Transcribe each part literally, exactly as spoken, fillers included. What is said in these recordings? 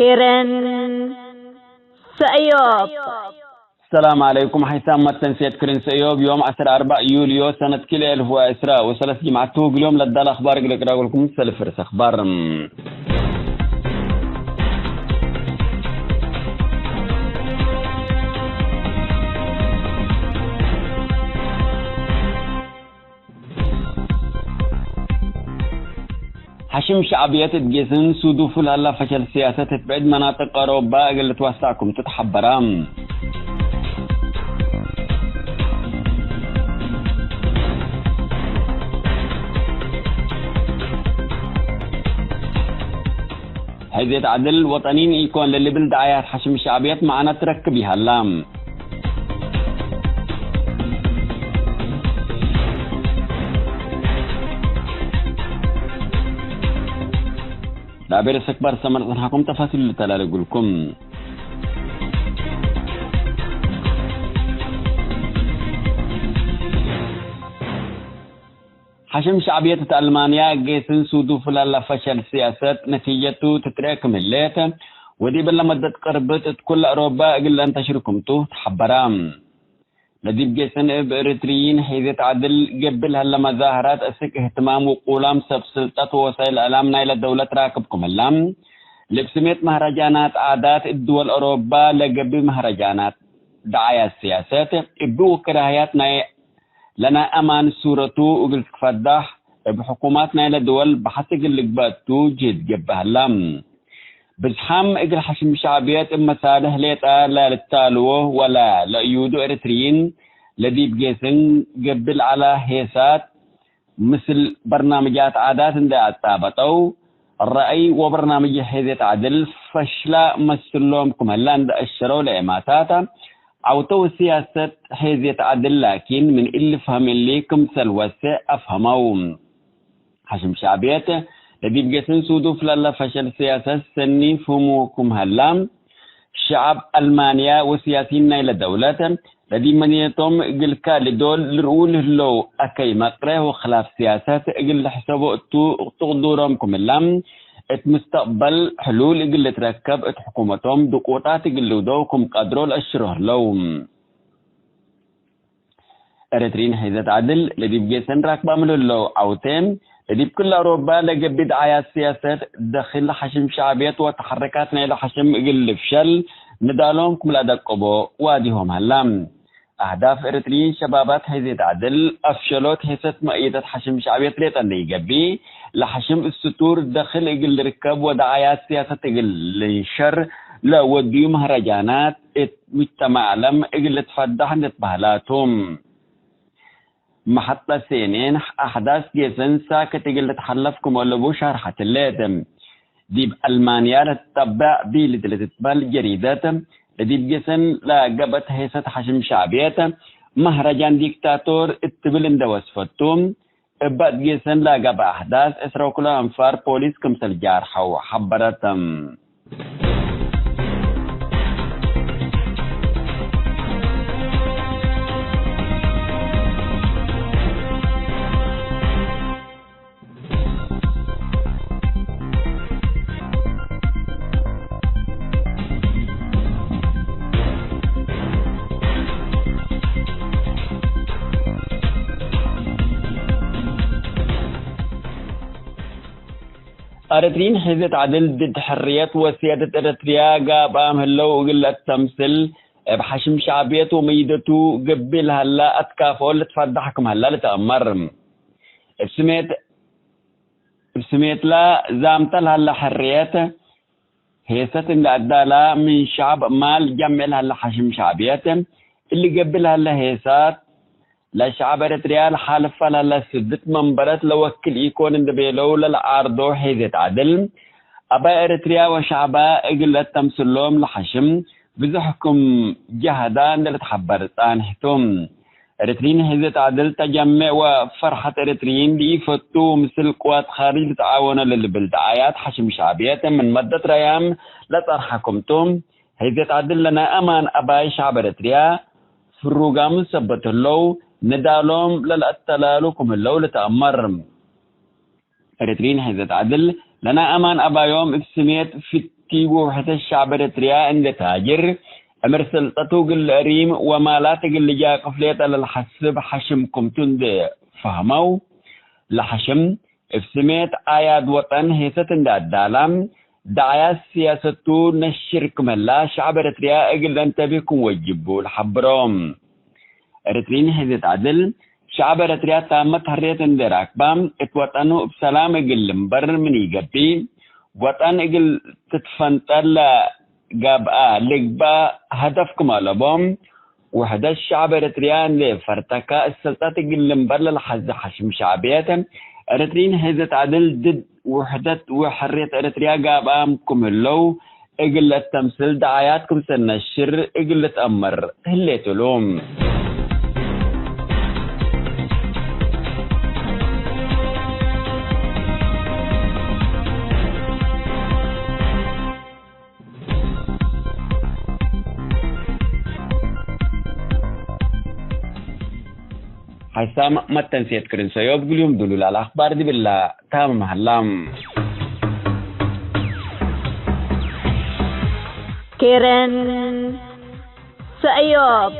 ክርን ሰእዮብ። ሰላም ዐለይኩም። ሐይሳም መተንሴት ክርን ሰእዮብ ዮም ዐስር አርበዕ ዩልዮ ሰነት ክልኤ እልፍ ወዕስራ ወሰለስ ጅምዐት ቱ። እግል ዮም ለዳለ አኽባር እግል እቅራብልኩም ሰልፍ ርስ አኽባር። ሐሽም ሸዕብየት እት ጌስን ሱዱፉ ለሀላ ፈሸል ስያሰት እት ብዕድ መናጥቅ አውሮባ እግል ልትወሳዕ ክምቱ ተሐበረ። ሕዝየት ዐድል ወጠኒን ኢኮን ለልብል ደዓያት ሐሽም ሸዕብየት መዓነት ትረክብ ይሀላ። ዳቤር ሰክባር ሰመር ጽንሐኩም ተፋሲል ልተላለጉልኩም። ሐሽም ሸዕብየት እት አልማንያ ጌስን ሱዱፍ ላላ ፈሸል ስያሰት ነቲጀቱ ትትርኤ ክም ህሌት፣ ወዲብ ለመደት ቅርብት እት ኩለ አውሮባ እግል ለአንተሽር ክምቱ ተሐበራ። ለዲብ ጌስን እብ ኤሪትርይን ሒዝየት ዐድል ገብእ ለሀለ መዛህራት እስክ እህትማም ውቁላም ሰብ ስልጠት ወወሳይል እዕላም ናይለ ደውለት ራክብ ክም ህላ፣ ለእብ ስሜት መህረጃናት ዓዳት እብ ድወል አውሮባ ለገብእ መህረጃናት ደዓያት ስያሰት እብ ወክራህያት ናይ ለናይ አማን ሱረቱ እግል ትትፈዳሕ፣ እብ ሕኩማት ናይለ ድወል በሐስ እግል ልግበእ ቱ ጅህድ ገብእ ሀላ። ብዝሓም እግል ሐሽም ሸዕብየት እብ መሳልሕ ሌጠ ለልታልዎ ወለ ለእዩዱ ኤሪትርይን፣ ለዲብ ጌስን ገብእ ለዐለ ሄሳት፣ ምስል በርናምጃት ዓዳት እንዴ አጣበጠው፣ ረአይ ወበርናምጅ ሒዝየት ዐድል ፈሽላ መስሎም ክም ህላ እንዴ አሸረው ለኤማታት፣ ዐውተው ስያሰት ሒዝየት ዐድል ላኪን ምን እሊ ፈህም እሊ ክምሰል ወሴዕ አፍሀመው። ሐሽም ሸዕብየት ለዲብ ጌስን ሱዱፍ ለለ ፈሸል ስያሰት ሰኒ ፍህሙ ክም ሀላ፣ ሸዐብ አልማንያ ወስያሲን ናይለ ደውለት ለዲብ መዲነቶም እግል ካልዶል ልርኡ ለህለው አከይ መቅረ ወክላፍ ስያሰት እግል ልሕሰቦ እቱ ትቅዱሮም ክም ህላ፣ እት ምስተቅበል ሕሉል እግል ልትረከብ እት ሕኩመቶም ድቁጣት እግል ልውደው ክም ቀድሮ ለአሽሮ ህለው። ኤረትርዪን ሒዘት ዐድል ለዲብ ጌሰን ራክባም ለህለው ዐውቴ፣ ለዲብ ክል አውሮባ ለገብእ ደዓያት ስያሰት፣ ደክል ሐሽም ሸዕብየት ወተሐረካት ናይለ ሐሽም እግል ልፍሸል ንዳሎም ክም ለአደቅቦ ዋዲሆም ሀላ። አህዳፍ ኤረትርዪን ሸባባት ሒዘት ዐድል፣ አፍሸሎት ሔሰት መእየደት ሐሽም ሸዕብየት ሌጠ እንዴ ኢገብእ፣ ለሐሽም እስትቱር ደክል እግል ልርከብ ወደዓያት ስያሰት እግል ልንሸር ለወድዩ መህረጃናት፣ እት ሙጅተማዕ ዐለም እግል ልትፈዳሕ እንዴ ትበህላ ቱ። መሐጠ ሴኔን አሕዳስ ጌሰን ሳክት እግል ልትሐለፍ ክም አለቡ ሻርሐት ህሌት። ዲብ አልማንያ ለትጠበዕ ቢልድ ለትትበህል ጀሪደት፣ ለዲብ ጌሰን ለገብአት ሔሰት ሐሽም ሸዕብየት፣ መህረጃን ዲክታቶር እት ትብል እንዴ ወስፈቱ፣ እበ እት ጌሰን ለገብአ አሕዳስ፣ ዕስራ ወክልኤ አንፋር ፖሊስ ክምሰል ጃርሐው ሐበረት። ኤረትርዪን ሒዘት ዐድል ድድ ሕርየት ወስያደት ኤረትርያ ጋብአም ህለው እግል ለአተምስል፣ እብ ሐሽም ሸዕብየት ወመይደቱ ገብእ ለሀላ አትካፍኦ ልትፈዳሕ ክም ሀላ ልትአመር። እብ ስሜት፣ እብ ስሜትላ ዛምተ ለሀላ ሕርየት፣ ሔሰት እንዴ አዳላ ምን ሸዕብ ማል ጀምዕ ለሀለ ሐሽም ሸዕብየት፣ እሊ ገብእ ለሀለ ሔሳት፣ ለሸዕብ ኤረትርያ ለሓልፋ ለሀለ ስድት መንበረት ለወክል ኢኮን እንዴ ቤለው ለለዓርዶ ሒዘት ዐድል፣ አባይ ኤረትርያ ወሸዕባ እግል ለአተምስሎም ለሐሽም ብዞሕ ክም ጀህዳ እንዴ ልትሐበር ጻንሕ ቱ። ኤረትርዪን ሒዘት ዐድል ተጀሜዕ ወፈርሐት ኤረትርዪን ለኢፈቱ ምስል ቅዋት ካርጅ ልትዓወኖ ለልብል ደዓያት ሐሽም ሸዕብየት ምን መደት ረያም ለጸርሐ ክምቱ፣ ሒዘት ዐድል ለናይ አማን አባይ ሸዕብ ኤረትርያ ፍሩጋም ሰበት ህለው፣ ንዳሎም ለለአተላሉ ክም ህለው ልትአመር። ኤረትርዪን ሒዘት ዐድል ለናይ አማን አባዮም እብ ስሜት ፊት ወውሕደት ሸዕብ ኤረትርያ እንዴ ታጅር፣ እምር ስልጠቱ እግል ለአሪም ወማላት እግል ልጃቅፍ ሌጠ ለልሐስብ ሐሽም ክምቱ እንዴ ፈህመው፣ ለሐሽም እብ ስሜት አያድ ወጠን ሄሰት እንዴ አዳላ፣ ደዓያት ስያሰቱ ነሽር ክም ህላ ሸዕብ ኤረትርያ እግል ለአንተብህ ክም ወጅቡ ለሐብሮ። ኤረትርዪን ሔዘት ዐድል፣ ሸዐብ ኤረትርያ ታመት ሕርየት እንዴ ረክበ፣ እት ወጠኑ እብ ሰላም እግል ልንበር ምን ኢገብእ፣ ወጠን እግል ትትፈንጠር ለገብአ ልግበእ ሀደፍ ክም አለቦ፣ ውሕደት ሸዐብ ኤረትርያ እንዴ ፈርተከ፣ እት ሰልጠት እግል ልንበር ለልሐዜ ሐሽም ሸዕብየት ኤረትርዪን ሔዘት ዐድል ድድ ውሕደት ወሕርየት ኤረትርያ ጋብአም ክም ህለው እግል ለአተምስል ደዓያት ክምሰል ነሽር እግል ልትአመር ህሌት እሉ። ሐይሳም መተንሴት ክርን ሰዮብ ግልዩም ዱሉል አልአክባር ዲብላ ታምም ሀላ። ክርን ሰእዮብ።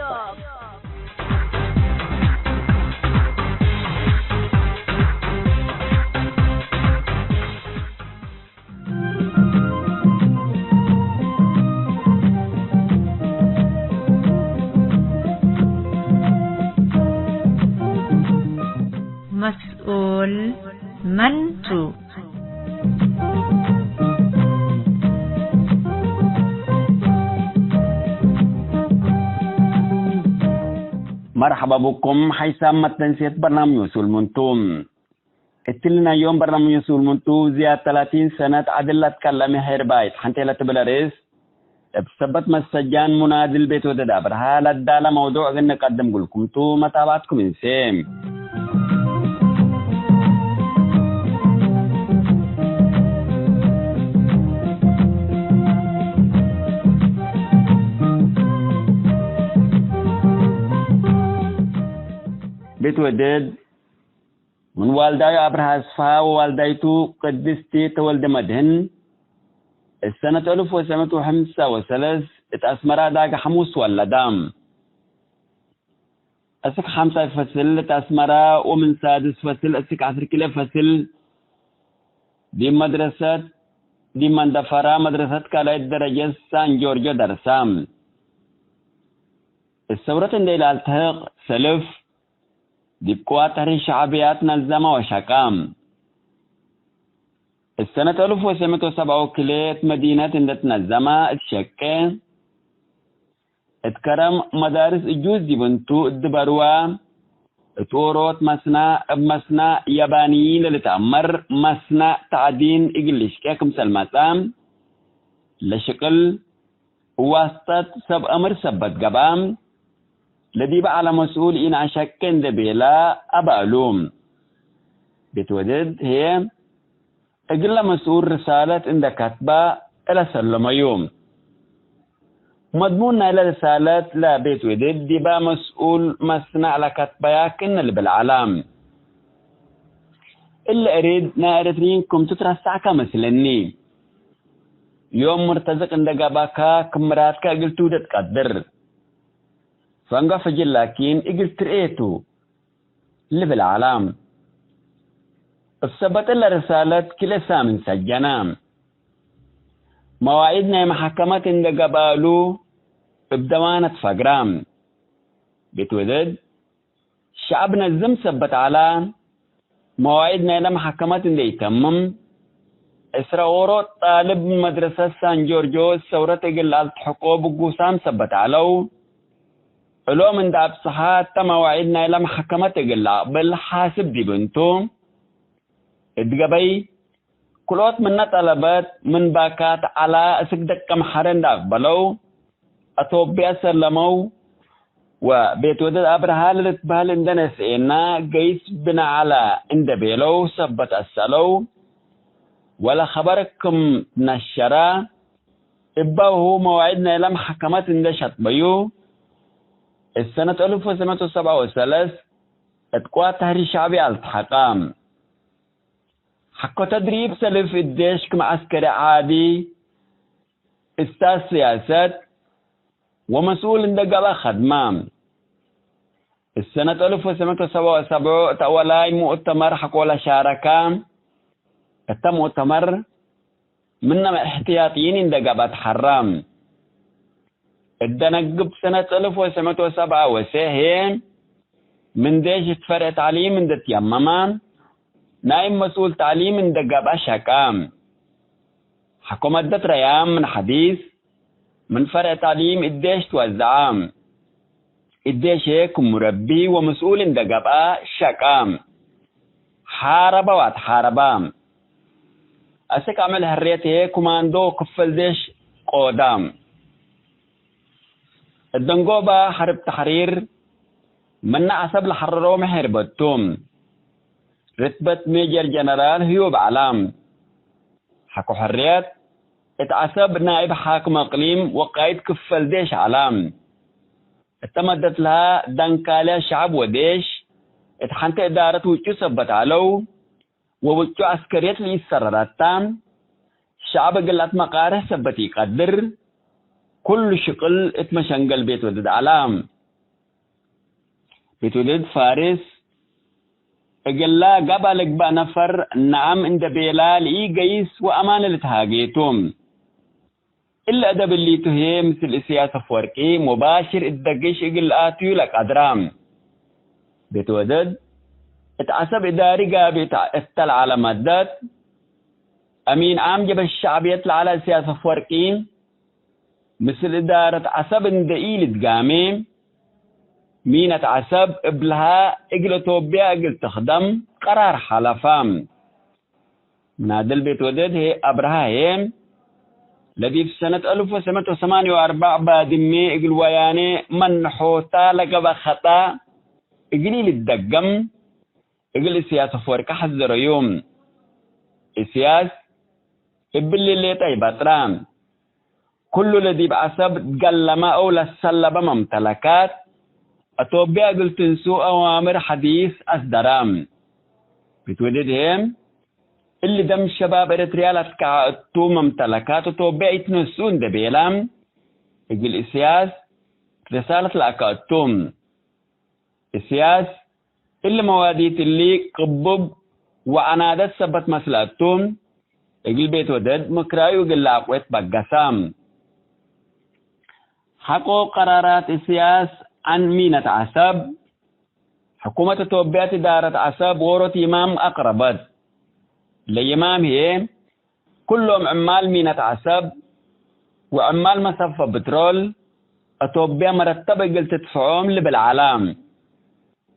መስኡል መን ቱ? መርሐባ ብኩም። ሐይሳም መተንሴት በርናምጅ መስኡል መን ቱ። እትሊ ናይ ዮም በርናምጅ መስኡል መን ቱ፣ ዝያድ ተላቲን ሰነት ዐድል ለትከለመ ሄርባይት ሐንቴ ለትብል ርእስ፣ እብ ሰበት መሰጃን ሙናድል ቤት ወደድ አብርሃ ለዳለ መውዱዕ እግል ንቀድም እግልኩም ቱ፣ መታብዐትኩም እንሴ። ቤት ወደድ ምን ዋልዳዩ አብርሃ አስፍሃ ወዋልዳይቱ ቅድስቲ ተወልደ መድህን፣ እት ሰነት አልፍ ወሰመት ወሐምሳ ወሰለስ እት አስመራ ዳግ ሐሙስ ወለዳ። እስክ ሐምሳይ ፈስል እት አስመራ ወምን ሳድስ ፈስል እስክ ዐስር ክልኤ ፈስል ዲብ መድረሰት፣ ዲብ መንደፈራ መድረሰት ካልኣይት ደረጀት ሳን ጆርጆ ደርሳ። እት ሰውረት እንዴ ኢላልትሕቅ ሰልፍ ዲብ ቅዋት ተሕሪር ሸዕብያት ነዘመ ወሸቀ። እት ሰነት አልፍ ወሰመት ወሰብዓ ወክልኤ እት መዲነት እንዴ ትነዘመ እት ሸቄ፣ እት ከረም መዳርስ እጁዝ ዲብ እንቱ እት ድበርዋ፣ እት ኦሮት መስና እብ መስና የባንይን ለልትአመር መስና ተዕዲን እግል ልሽቄ ክምሰል መጽአ፣ ለሽቅል ዋስጠት ሰብ አምር ሰበት ገብአ፣ ለዲበ ዐለ መስኡል ኢነአሸቄ እንዴ ቤለ አበአሉ። ቤት ወደድ ህዬ፣ እግለ መስኡል ርሳለት እንዴ ከትበ እለ ሰለመዩ። መድሙን ናይለ ርሳለት ለቤት ወደድ ዲበ መስኡል መስነዕ ለከትበያ ክእነ ልብል ዐለ። እለ እሪድ ናይ ኤረትርዪን ክምቱ ትረሳዕከ መስለኒ። ዮም ሙርተዝቅ እንዴ ገብአከ ክም ምራድከ እግል ትውዴ ትቀድር። ፈንገ ፍጅል ላኪን እግል ትርኤ ቱ። ልብል ዐለ። እብ ሰበት እለ ርሳለት ክልኤ ሳምን ሰጀነ። መዋዒድ ናይ መሐከመት እንዴ ገብአሉ እብ ደዋነት ፈግረ። ቤት ወደድ ሸዐብ ነዝም ሰበት ዐለ። መዋዒድ ናይለ መሐከመት እንዴ ኢተምም፣ ዕስረ ኦሮ ጣልብ ምን መድረሰት ሳን ጆርጆ ሰውረት እግል ለአልትሕቆ ብጉሳም ሰበት ዐለው። እሎም እንደ አብጽሐ፣ እተ መዋዒድ ናይለ መሐከመት እግል ለአቅብል ሓስብ ዲብ እንቱ። እት ገበይ፣ ክልኦት ምነ ጠለበት ምን ባካት ዐላ፣ እስክ ደቀ መሐረ እንደ አቅበለው፣ አቶብየ ሰለመው፣ ወቤት ወደድ አብርሃ ለልትበህል እንደ ነስኤና፣ ገይስ ብነ ዐላ እንደ ቤለው ሰበት አሰአለው፣ ወለከበር ክም ነሸራ፣ እባሁ መዋዒድ ናይለ መሐከመት እንዴ ሸጥበዩ፣ እት ሰነት አልፍ ወሰመት ወሰብዓ ወሰለስ እት ቅዋት ተሕሪር ሸዕቢ አልትሐቀ። ሐቆ ተድሪብ ሰልፍ እዴሽ ክም ዐስከሪ ዓዲ እስታዝ ስያሰት ወመስኡል እንደ ገብአ ከድመ። እሰነት አልፍ ወሰመንት ወሰብዓ ወሰብዑ እት አወላይ ሙእተመር ሐቆለ ሻረከ። እተ ሙእተመር ምነ እሕትያጥይን እንደ ገብአ ተሐረ። እደ ነግብ ሰነት አልፍ ወሰመንት ወሰብዓ ወሰዕ ህዬ ምን ዴሽ እት ፈርዕ ተዕሊም እንደ ትየመመ፣ ናይብ መስኡል ተዕሊም እንደ ገብአ ሸቀ። ሐቆ መደት ረያም ምን ሐዲስ ምን ፈርዕ ተዕሊም እዴሽ ትወዘዐ። እዴሽ ክም ሙረቢ ወመስኡል እንደ ገብአ ሸቀ። ሓረበ ወአትሓረበ። አስክ አምዕል ሕርየት ህዬ ኩማንዶ ክፈል ዴሽ ቆዳ። እደንጎበ ሐርብ ተሕሪር ምነ ዐሰብ ለሐረሮ መሕርበቱ። ርትበት ሜጀር ጀነራል ህዩ በዐላ። ሐቆ ሕርየት እት ዐሰብ ናይብ ሓክም አቅሊም ወቃይድ ክፈል ዴሽ ዐላ። እተ መደት ለሀ ደንካልያ ሸዐብ ወዴሽ እት ሐንቴ እዳረት ውጩ ሰበት ዐለው። ወውጩ ዐስከርየት ለኢሰረረተ፣ ሸዐብ እግል ለአትመቃርሕ ሰበት ኢቀድር፣ ኩሉ ሽቅል እት መሸንገል ቤት ወደድ ዐላ። ቤት ወደድ ፋርስ እግላ ገብአ ልግበእ ነፈር ነዐም እንደ ቤላ ለኢገይስ ወአማን ልትሃጌ ቱ። እሊ አደብ እሊቱ ህዬ ምስል እስያስ አፍወርቂ ሙባሽር እት ደግሽ እግል ለአትዩ ለቀድራ። ቤት ወደድ እት ዐሰብ እዳሪ ጋብእ እተ ለዐለ መደት፣ አሚን ዓም ጀብሀት ሸዕብየት ለዐለ እስያስ አፍወርቂ፣ ምስል እዳረት ዐሰብ እንደ ኢልትጋሜ፣ ሚነት ዐሰብ እብልሃ እግል አቶብያ እግል ትክደም ቀራር ሐለፋ። ምናድል ቤት ወደድ ህዬ አብርሃ ህዬ፣ ለዲብ ሰነት አልፍ ወሰመንት ወሰማንየ ወአርበዕ ባድሜ እግል ወያኔ መንሖታ ለገብአ ኸጠእ እግል ኢልትደገም፣ እግል እስያስ አፍወርቂ ሐዘረዩ። እስያስ እብሊ ሌጠ ኢበጥረ። ኩሉ ለዲብ ዐሰብ ትገለመ አው ለሰለበ መምተለካት አቶብያ እግል ትንሱ አዋምር ሐዲስ አስደረ። ቤት ወደድ ህዬ፣ እሊ ደም ሸባብ ኤረትርያ ለአትከዐ እቱ መምተለካት አቶብያ ኢትነስኡ እንደ ቤለ፣ እግል እስያስ ርሳለት ለአከ እቱ። እስያስ እሊ መዋዲት እሊ ቅቡብ ወዐናደት ሰበት መስለ እቱ፣ እግል ቤት ወደድ ምክራዩ እግል ለአቅዌ ትበገሰ። ሐቆ ቀራራት እስያስ ዐን ሚነት ዐሰብ፣ ሕኩመት አቶብያ እዳረት ዐሰብ ዎሮት ይማም አቅረበት። ለይማም ህዬ፣ ኩሎም ዕማል ሚነት ዐሰብ ወዕማል መሰፈ ብትሮል አቶብያ መረተብ እግል ትድፍዖም ልብል ዐለ።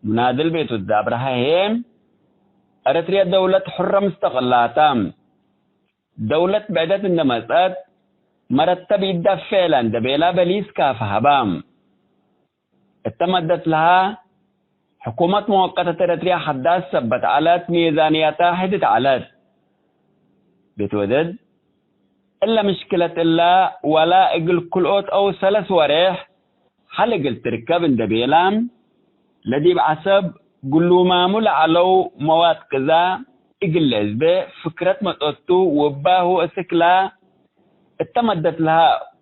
ሙናድል ቤት ወደድ አብርሃ ህዬ፣ ኤረትርየ ደውለት ሑረ ምስተቅላተ፣ ደውለት ብዕደት እንደ መጽአት መረተብ ኢዳፌ እለ እንደ ቤላ በሊስ ካፈ ሀበ። እተ መደት ለሀ፣ ሕኩመት መወቀተት ኤረትርያ ሐዳስ ሰበት ዐለት፣ ሜዛንያታ ሕድት ዐለት። ቤት ወደድ፣ እለ ምሽክለት እለ ወላ እግል ክልኦት አው ሰለስ ወሬሕ ሐል እግል ትርከብ እንደ ቤላ፣ ለዲብ ዐሰብ ግሉማሙ ለዐለው መዋድ ቅዛ እግል ለእዝቤ ፍክረት መጽኦቱ ወባሁ እስክላ እተ መደት ለሀ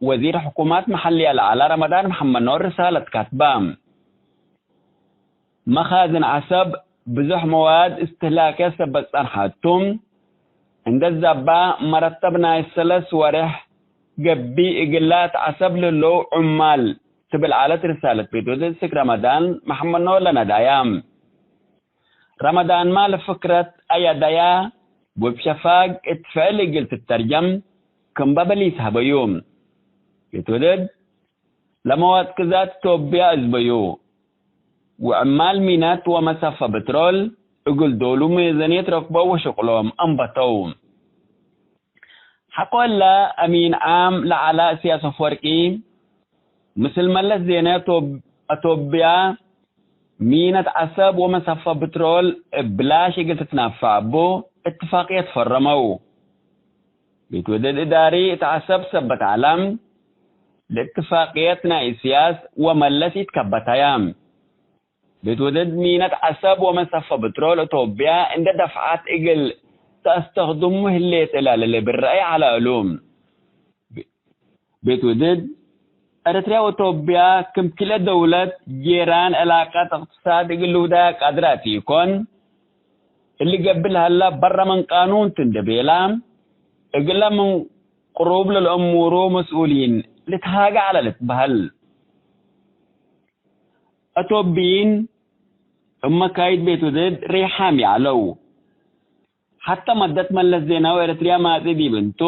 ወዚር ሕኩማት መሐልያ ለዐለ ረመዳን መሐመድ ኖር ርሳለት ካትበ። መኻዝን ዐሰብ ብዙሕ መዋድ እስትህላክየት ሰበት ጸንሐ እቱ። እንደ ዛባ መረተብ ናይ ሰለስ ወሬሕ ገብእ እግላ እት ዐሰብ ለህለው ዑማል ትብል ዐለት ርሳለት ቤት ወደድ እስክ ረመዳን መሐመድ ኖር ለነዳያ። ረመዳንማ ለፍክረት አያዳያ ወእብ ሸፋግ እት ፍዕል እግል ትተርጀም ክምበ በሊስ ሀበዩ። ቤት ወደድ ለመዋድ ቅዛት ቶብያ እዝበዩ። ወዕማል ሚነት ወመሰፈ ብትሮል እግል ዶሉ ሜዘንየት ረክበው ወሽቅሎም አንበተው። ሐቆ እለ አሚን ዓም ለዐለ እስያስ አፈወርቂ፣ ምስል መለስ ዜናዊ አቶብ-፣ አቶብያ ሚነት ዐሰብ ወመሰፈ ብትሮል እብ ብላሽ እግል ትትናፈዕ እቡ እትፋቅየት ፈረመው። ቤት ወደድ እዳሪ እት ዐሰብ ሰበት ዐለ፣ ለእትፋቅየት ናይ እስያስ ወመለስ ኢትከበተየ። ቤት ወደድ ሚነት ዐሰብ ወመሰፈ ብትሮል አቶብያ እንደ ደፍዓት እግል ተአስተክድሙ ህሌት እለ ለልብል ረአይ ዐለ እሉ። ቤት ውድድ፣ ኤረትርያ ወቶብያ ክም ክልኤ ደውለት ጄራን ዕላቀት እቅትሳድ እግል ልውዳያ ቀድረ ቲኢኮን፣ እሊ ገብእ ለሀላ በረ ምን ቃኑን ቱ እንዴ ቤላ፣ እግለ ምን ቅሩብ ለልአሙሩ መስኡሊን ልትሃጌ ዐለ ልትበህል። አቶብይን እብ መካይድ ቤት ውድድ ሬሓም ይዐለው። ሐተ መደት መለስ ዜናዊ ኤረትርያ ማጽእ ዲብ እንቱ፣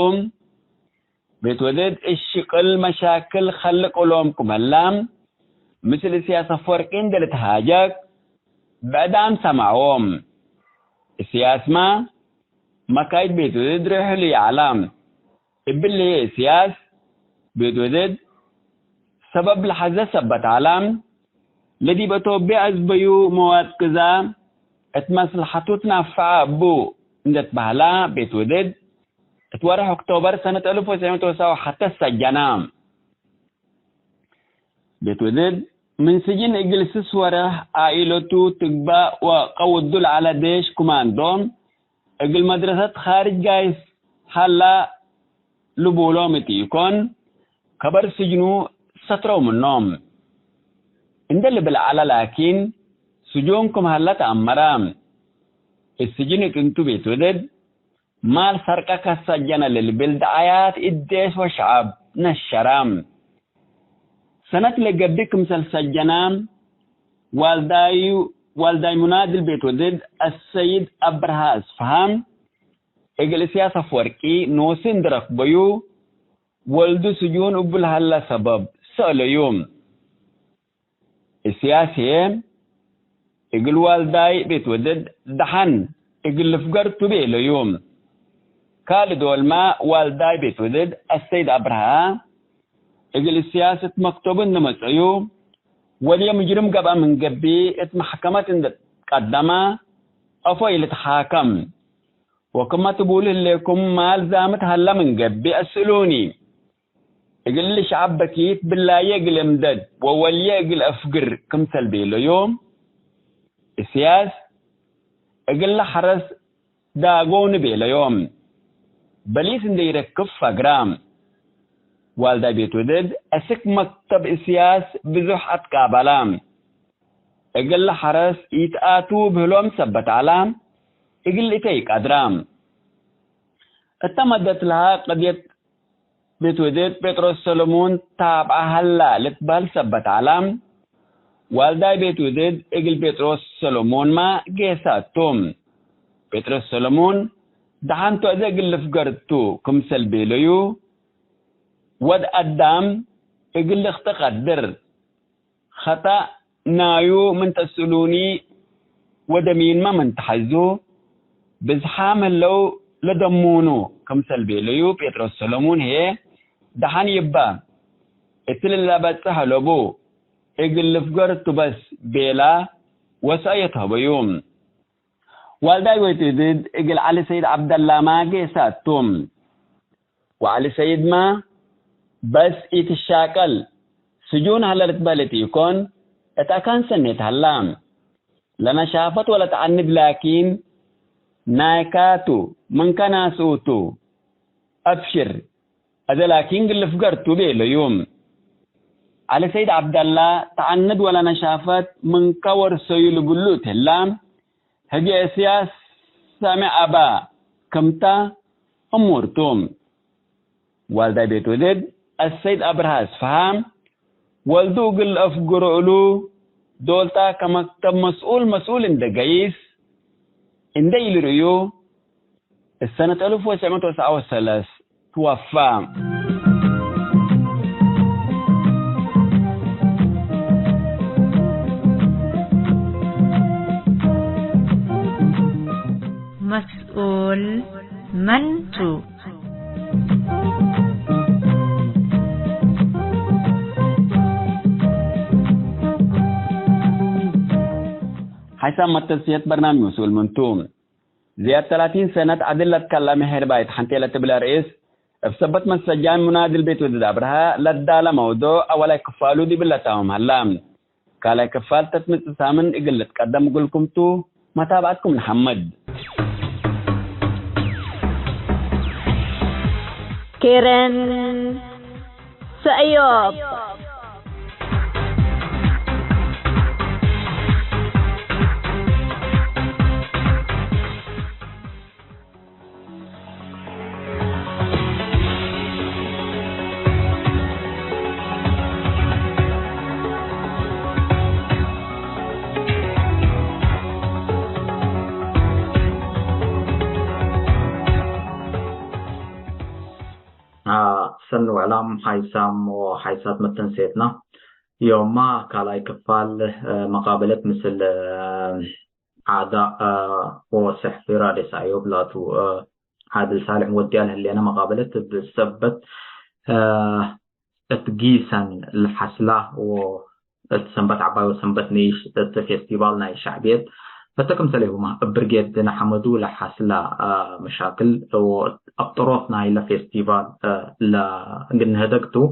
ቤት ወደድ እሽቅል መሻክል ከልቅ እሎም ክም ህላ፣ ምስል እስያስ አፈወርቂ እንዴ ልትሃጀክ ብዕዳም ሰምዐዎም። እስያስመ መካይድ ቤት ወደድ ሬሕሉ ይዐላ። እብሊ ህዬ እስያስ ቤት ወደድ ሰበብ ለሐዘ ሰበት ዐላ። ለዲብ አቶብያ አዝበዩ መዋድ ግዛ እት መስለሐቱ ትናፈዐ እቡ እንዴ ትበህላ ቤት ወደድ፣ እት ወርሕ ኦክቶበር ሰነት አልፍ ወትስዕ ምእት ወሰብዓ ወሐተ ሰጀና። ቤት ወደድ ምን ስጅን እግል ስስ ወርሕ ዓኢለቱ ትግባእ ወቀውዱ ለዐለ ዴሽ ኩማንዶ እግል መድረሰት ካርጅ ጋይስ ሀላ ልቡሎም እት ኢኮን፣ ከበር ስጅኑ ሰትረው ምኖም። እንዴ ልብል ዐለ ላኪን፣ ስጁን ክም ሀለ ተአመረ። እት ስጅን እት እንቱ ቤት ወደድ፣ ማል ሰርቀ ከሰጀነ ለልብል ደዓያት እዴስ ወሸዐብ ነሸረ። ሰነት ለገብእ ክምሰል ሰጀነ ዋልዳዩ፣ ዋልዳይ ሙናድል ቤት ወድድ አሰይድ አብርሃ አስፍሃም እግል እስያስ አፍወርቂ ኖሱ እንዴ ረክበዩ፣ ወልዱ ስጁን እቡ ለሀለ ሰበብ ሰአለዩ። እስያስ ህዬ፣ እግል ዋልዳይ ቤት ወድድ ደሐን እግል ልፍገር ቱ ቤለዩ። ካልእ ዶልመ ዋልዳይ ቤት ወድድ አሰይድ አብርሃ፣ እግል እስያስ እት መክተቡ እንዴ መጽአዩ፣ ወድየ ምጅርም ገብአ ምን ገብእ እት መሕከመት እንዴ ቀደመ፣ አፎ ኢልትሓከም። ወክመ ትቡሉ ህሌኩም ማል ዛምት ሀለ ምን ገብእ አስእሉኒ። እግል ሸዐብ በኪት ብላየ እግል እምደድ ወወልየ እግል አፍግር ክምሰል ቤለዮም። እስያስ እግለ ሐረስ ዳጎኒ ቤለዮም። በሊስ እንዴ ኢረክብ ፈግራ። ዋልዳይ ቤት ወድድ አስክ መክተብ እስያስ ብዙሕ አትቃበላ። እግለ ሐረስ ኢትአቱ ብህሎም ሰበት ዐላ። እግል እተይ ቀድራ። እተ መደት ለሀ ቅድየት ቤት ውድድ ጴጥሮስ ሰሎሞን ታብዐ ሀላ ልትበህል ሰበት ዐላ። ዋልዳይ ቤት ውድድ እግል ጴጥሮስ ሰሎሞንመ ጌሰ ቱ። ጴጥሮስ ሰሎሞን ደሐንቱ አዜ እግል ልፍገር ቱ ክምሰል ቤለዩ፣ ወድ አዳም እግል ልክተ ቀድር። ኸጠእ ናዩ ምን ተስእሉኒ ወደሚንመ ምን ተሐዙ፣ ብዝሓም ህለው ለደሙኑ ክምሰል ቤለዩ፣ ጴጥሮስ ሰሎሙን ህዬ፣ ደሐን ይበ፣ እትሊ ለበጽሕ አለቡ፣ እግል ልፍገር ቱ በስ ቤላ ወሰአየት ሀበዩ። ዋልዳይ ቤት ውድድ እግል ዐሊ ሰይድ ዐብደላመ ጌሰ ቱ። ወዐሊ ሰይድመ በስ ኢትሻቀል፣ ስጁን ሀለ ልትበህል እት ኢኮን፣ እት አካን ሰኔት ሀላ። ለነሻፈት ወለተዐንድ ላኪን፣ ናይካ ቱ፣ ምንከ ናስኡ ቱ። አብሽር፣ አዜ ላኪን እግል ልፍገር ቱ ቤለዩ። ዐሊ ሰይድ ዐብደላ፣ ተዐንድ ወለነሻፈት ምንከ ወርሰዩ ልብሉ እት ህላ፣ ህግየ እስያስ ሳሚ አባ ክምተ እሙር ቱ። ዋልዳይ ቤት ውድድ አሰይድ አብርሃ አስፍሃም፣ ወልዱ እግል ለአፍግሮ እሉ፣ ዶልታ ከመክተብ መስኡል መስኡል እንዴ ገይስ እንዴ ኢልርእዩ፣ እት ሰነት አልፍ ወትስዕ ምእት ወትስዓ ወሰለስ ትወፋ። መስኡል መን ቱ? ሐይሳም መተስየት በርናምጅ መስኡል መን ቱ? ዝያድ ተላቲን ሰነት ዐድል ለትከለመ ሔርባይት ሐንቴ ለትብል አርእስ፣ እብ ሰበት መሰጃን ሙናድል ቤት ውድድ አብርሃ ለዳለ መውዱዕ አወላይ ክፋሉ ዲብ ለታምም ሀላ። ካልኣይ ክፋል ተትምጽእ ሳምን እግል ልትቀደም እግልኩም ቱ፣ መታብዐትኩም ነሐምድ። ኬረን ሰእዮብ። አ፣ ሰኒ ወዕላም ሓይሳም ወሓይሳት መተንሴትና፣ ዮማ ካልኣይ ክፋል፣ እ፣ መቃበለት ምስል፣ እ፣ ዓዳ፣ እ፣ ወሰሕፊ ራዴስ አዮብ ላቱ፣ እ፣ ዓድል ሳልሕ ወድያ ለህሌነ መቃበለት እብ ሰበት፣ እ፣ እት ጊሰን ለሐስላ ወ እት ሰንበት ዐባይ ወሰንበት ንኢሽ እት ፌስቲቫል ናይ ሸዕብየት ፈተ ክምሰሌሁመ እብ ብርጌድ ንሐመዱ ለሐስላ፣ አ፣ መሻክል ወአብጠሮት ናይለ ፌስቲቫል፣ አ፣ ለእግል ንህደግ ቱ።